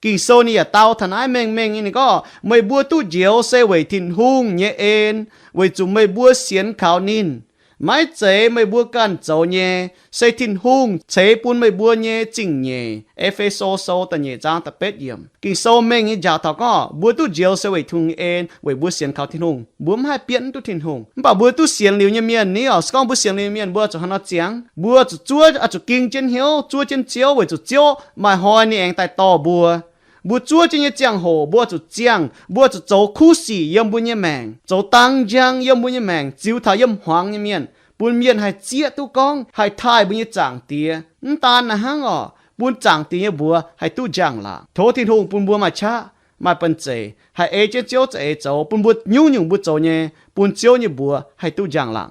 Ging-Sou ninh yaac dau taux naaiv mengh mengh nyei, ninh gorngv, meih mbuo duqv njoux se weic Tin-Hungh nyei en, weic zuqc meih mbuo sienx kaux ninh. Maiv zeiz meih mbuo ganh zoux nyei, se Tin-Hungh ceix bun meih mbuo nyei zingh nyeic. E^fe^so Sou da'nyeic zaang da'betv yiemc. Ging-Sou mengh nyei njaaux taux gorngv, mbuo duqv njoux se weic Tin-Hungh nyei en, weic mbuo sienx kaux Tin-Hungh. Mbuo mv haih bietv duqv Tin-Hungh. Mv baac mbuo duqv sienx liuz nyei mienh ni oc, se gorngv mbuo sienx liuz nyei mienh, mbuo zuqc hnangv nor ziangx, mbuo zuqc zuov, zuqc ging jienv hnyouv, zuov jienv Ziouv, weic zuqc Ziouv maaih hnoi ninh aengx daaih dorh mbuo. Mbuo zuov jienv nyei ziangh hoc mbuo zuqc ziangh, mbuo zuqc zoux kuv sic yiem mbuo nyei maengc, zoux dang njang yiem mbuo nyei maengc, ziux taux yiem hmuangx nyei mienh, bun mienh haih zieqv duqv gorngv haih taaih mbuo nyei Zaangc Diex. Mv daan naaiv hnangv oc, bun Zaangc Diex nyei mbuox haih duqv njang-laangc. Tov Tin-Hungh bun mbuo maaih qaqv, maaih banh zeic, haih ei jienv Ziouv za'eix zoux, bun mbuo nyungc-nyungc mbuo zoux nyei, bun Ziouv nyei mbuox haih duqv njang-laangc.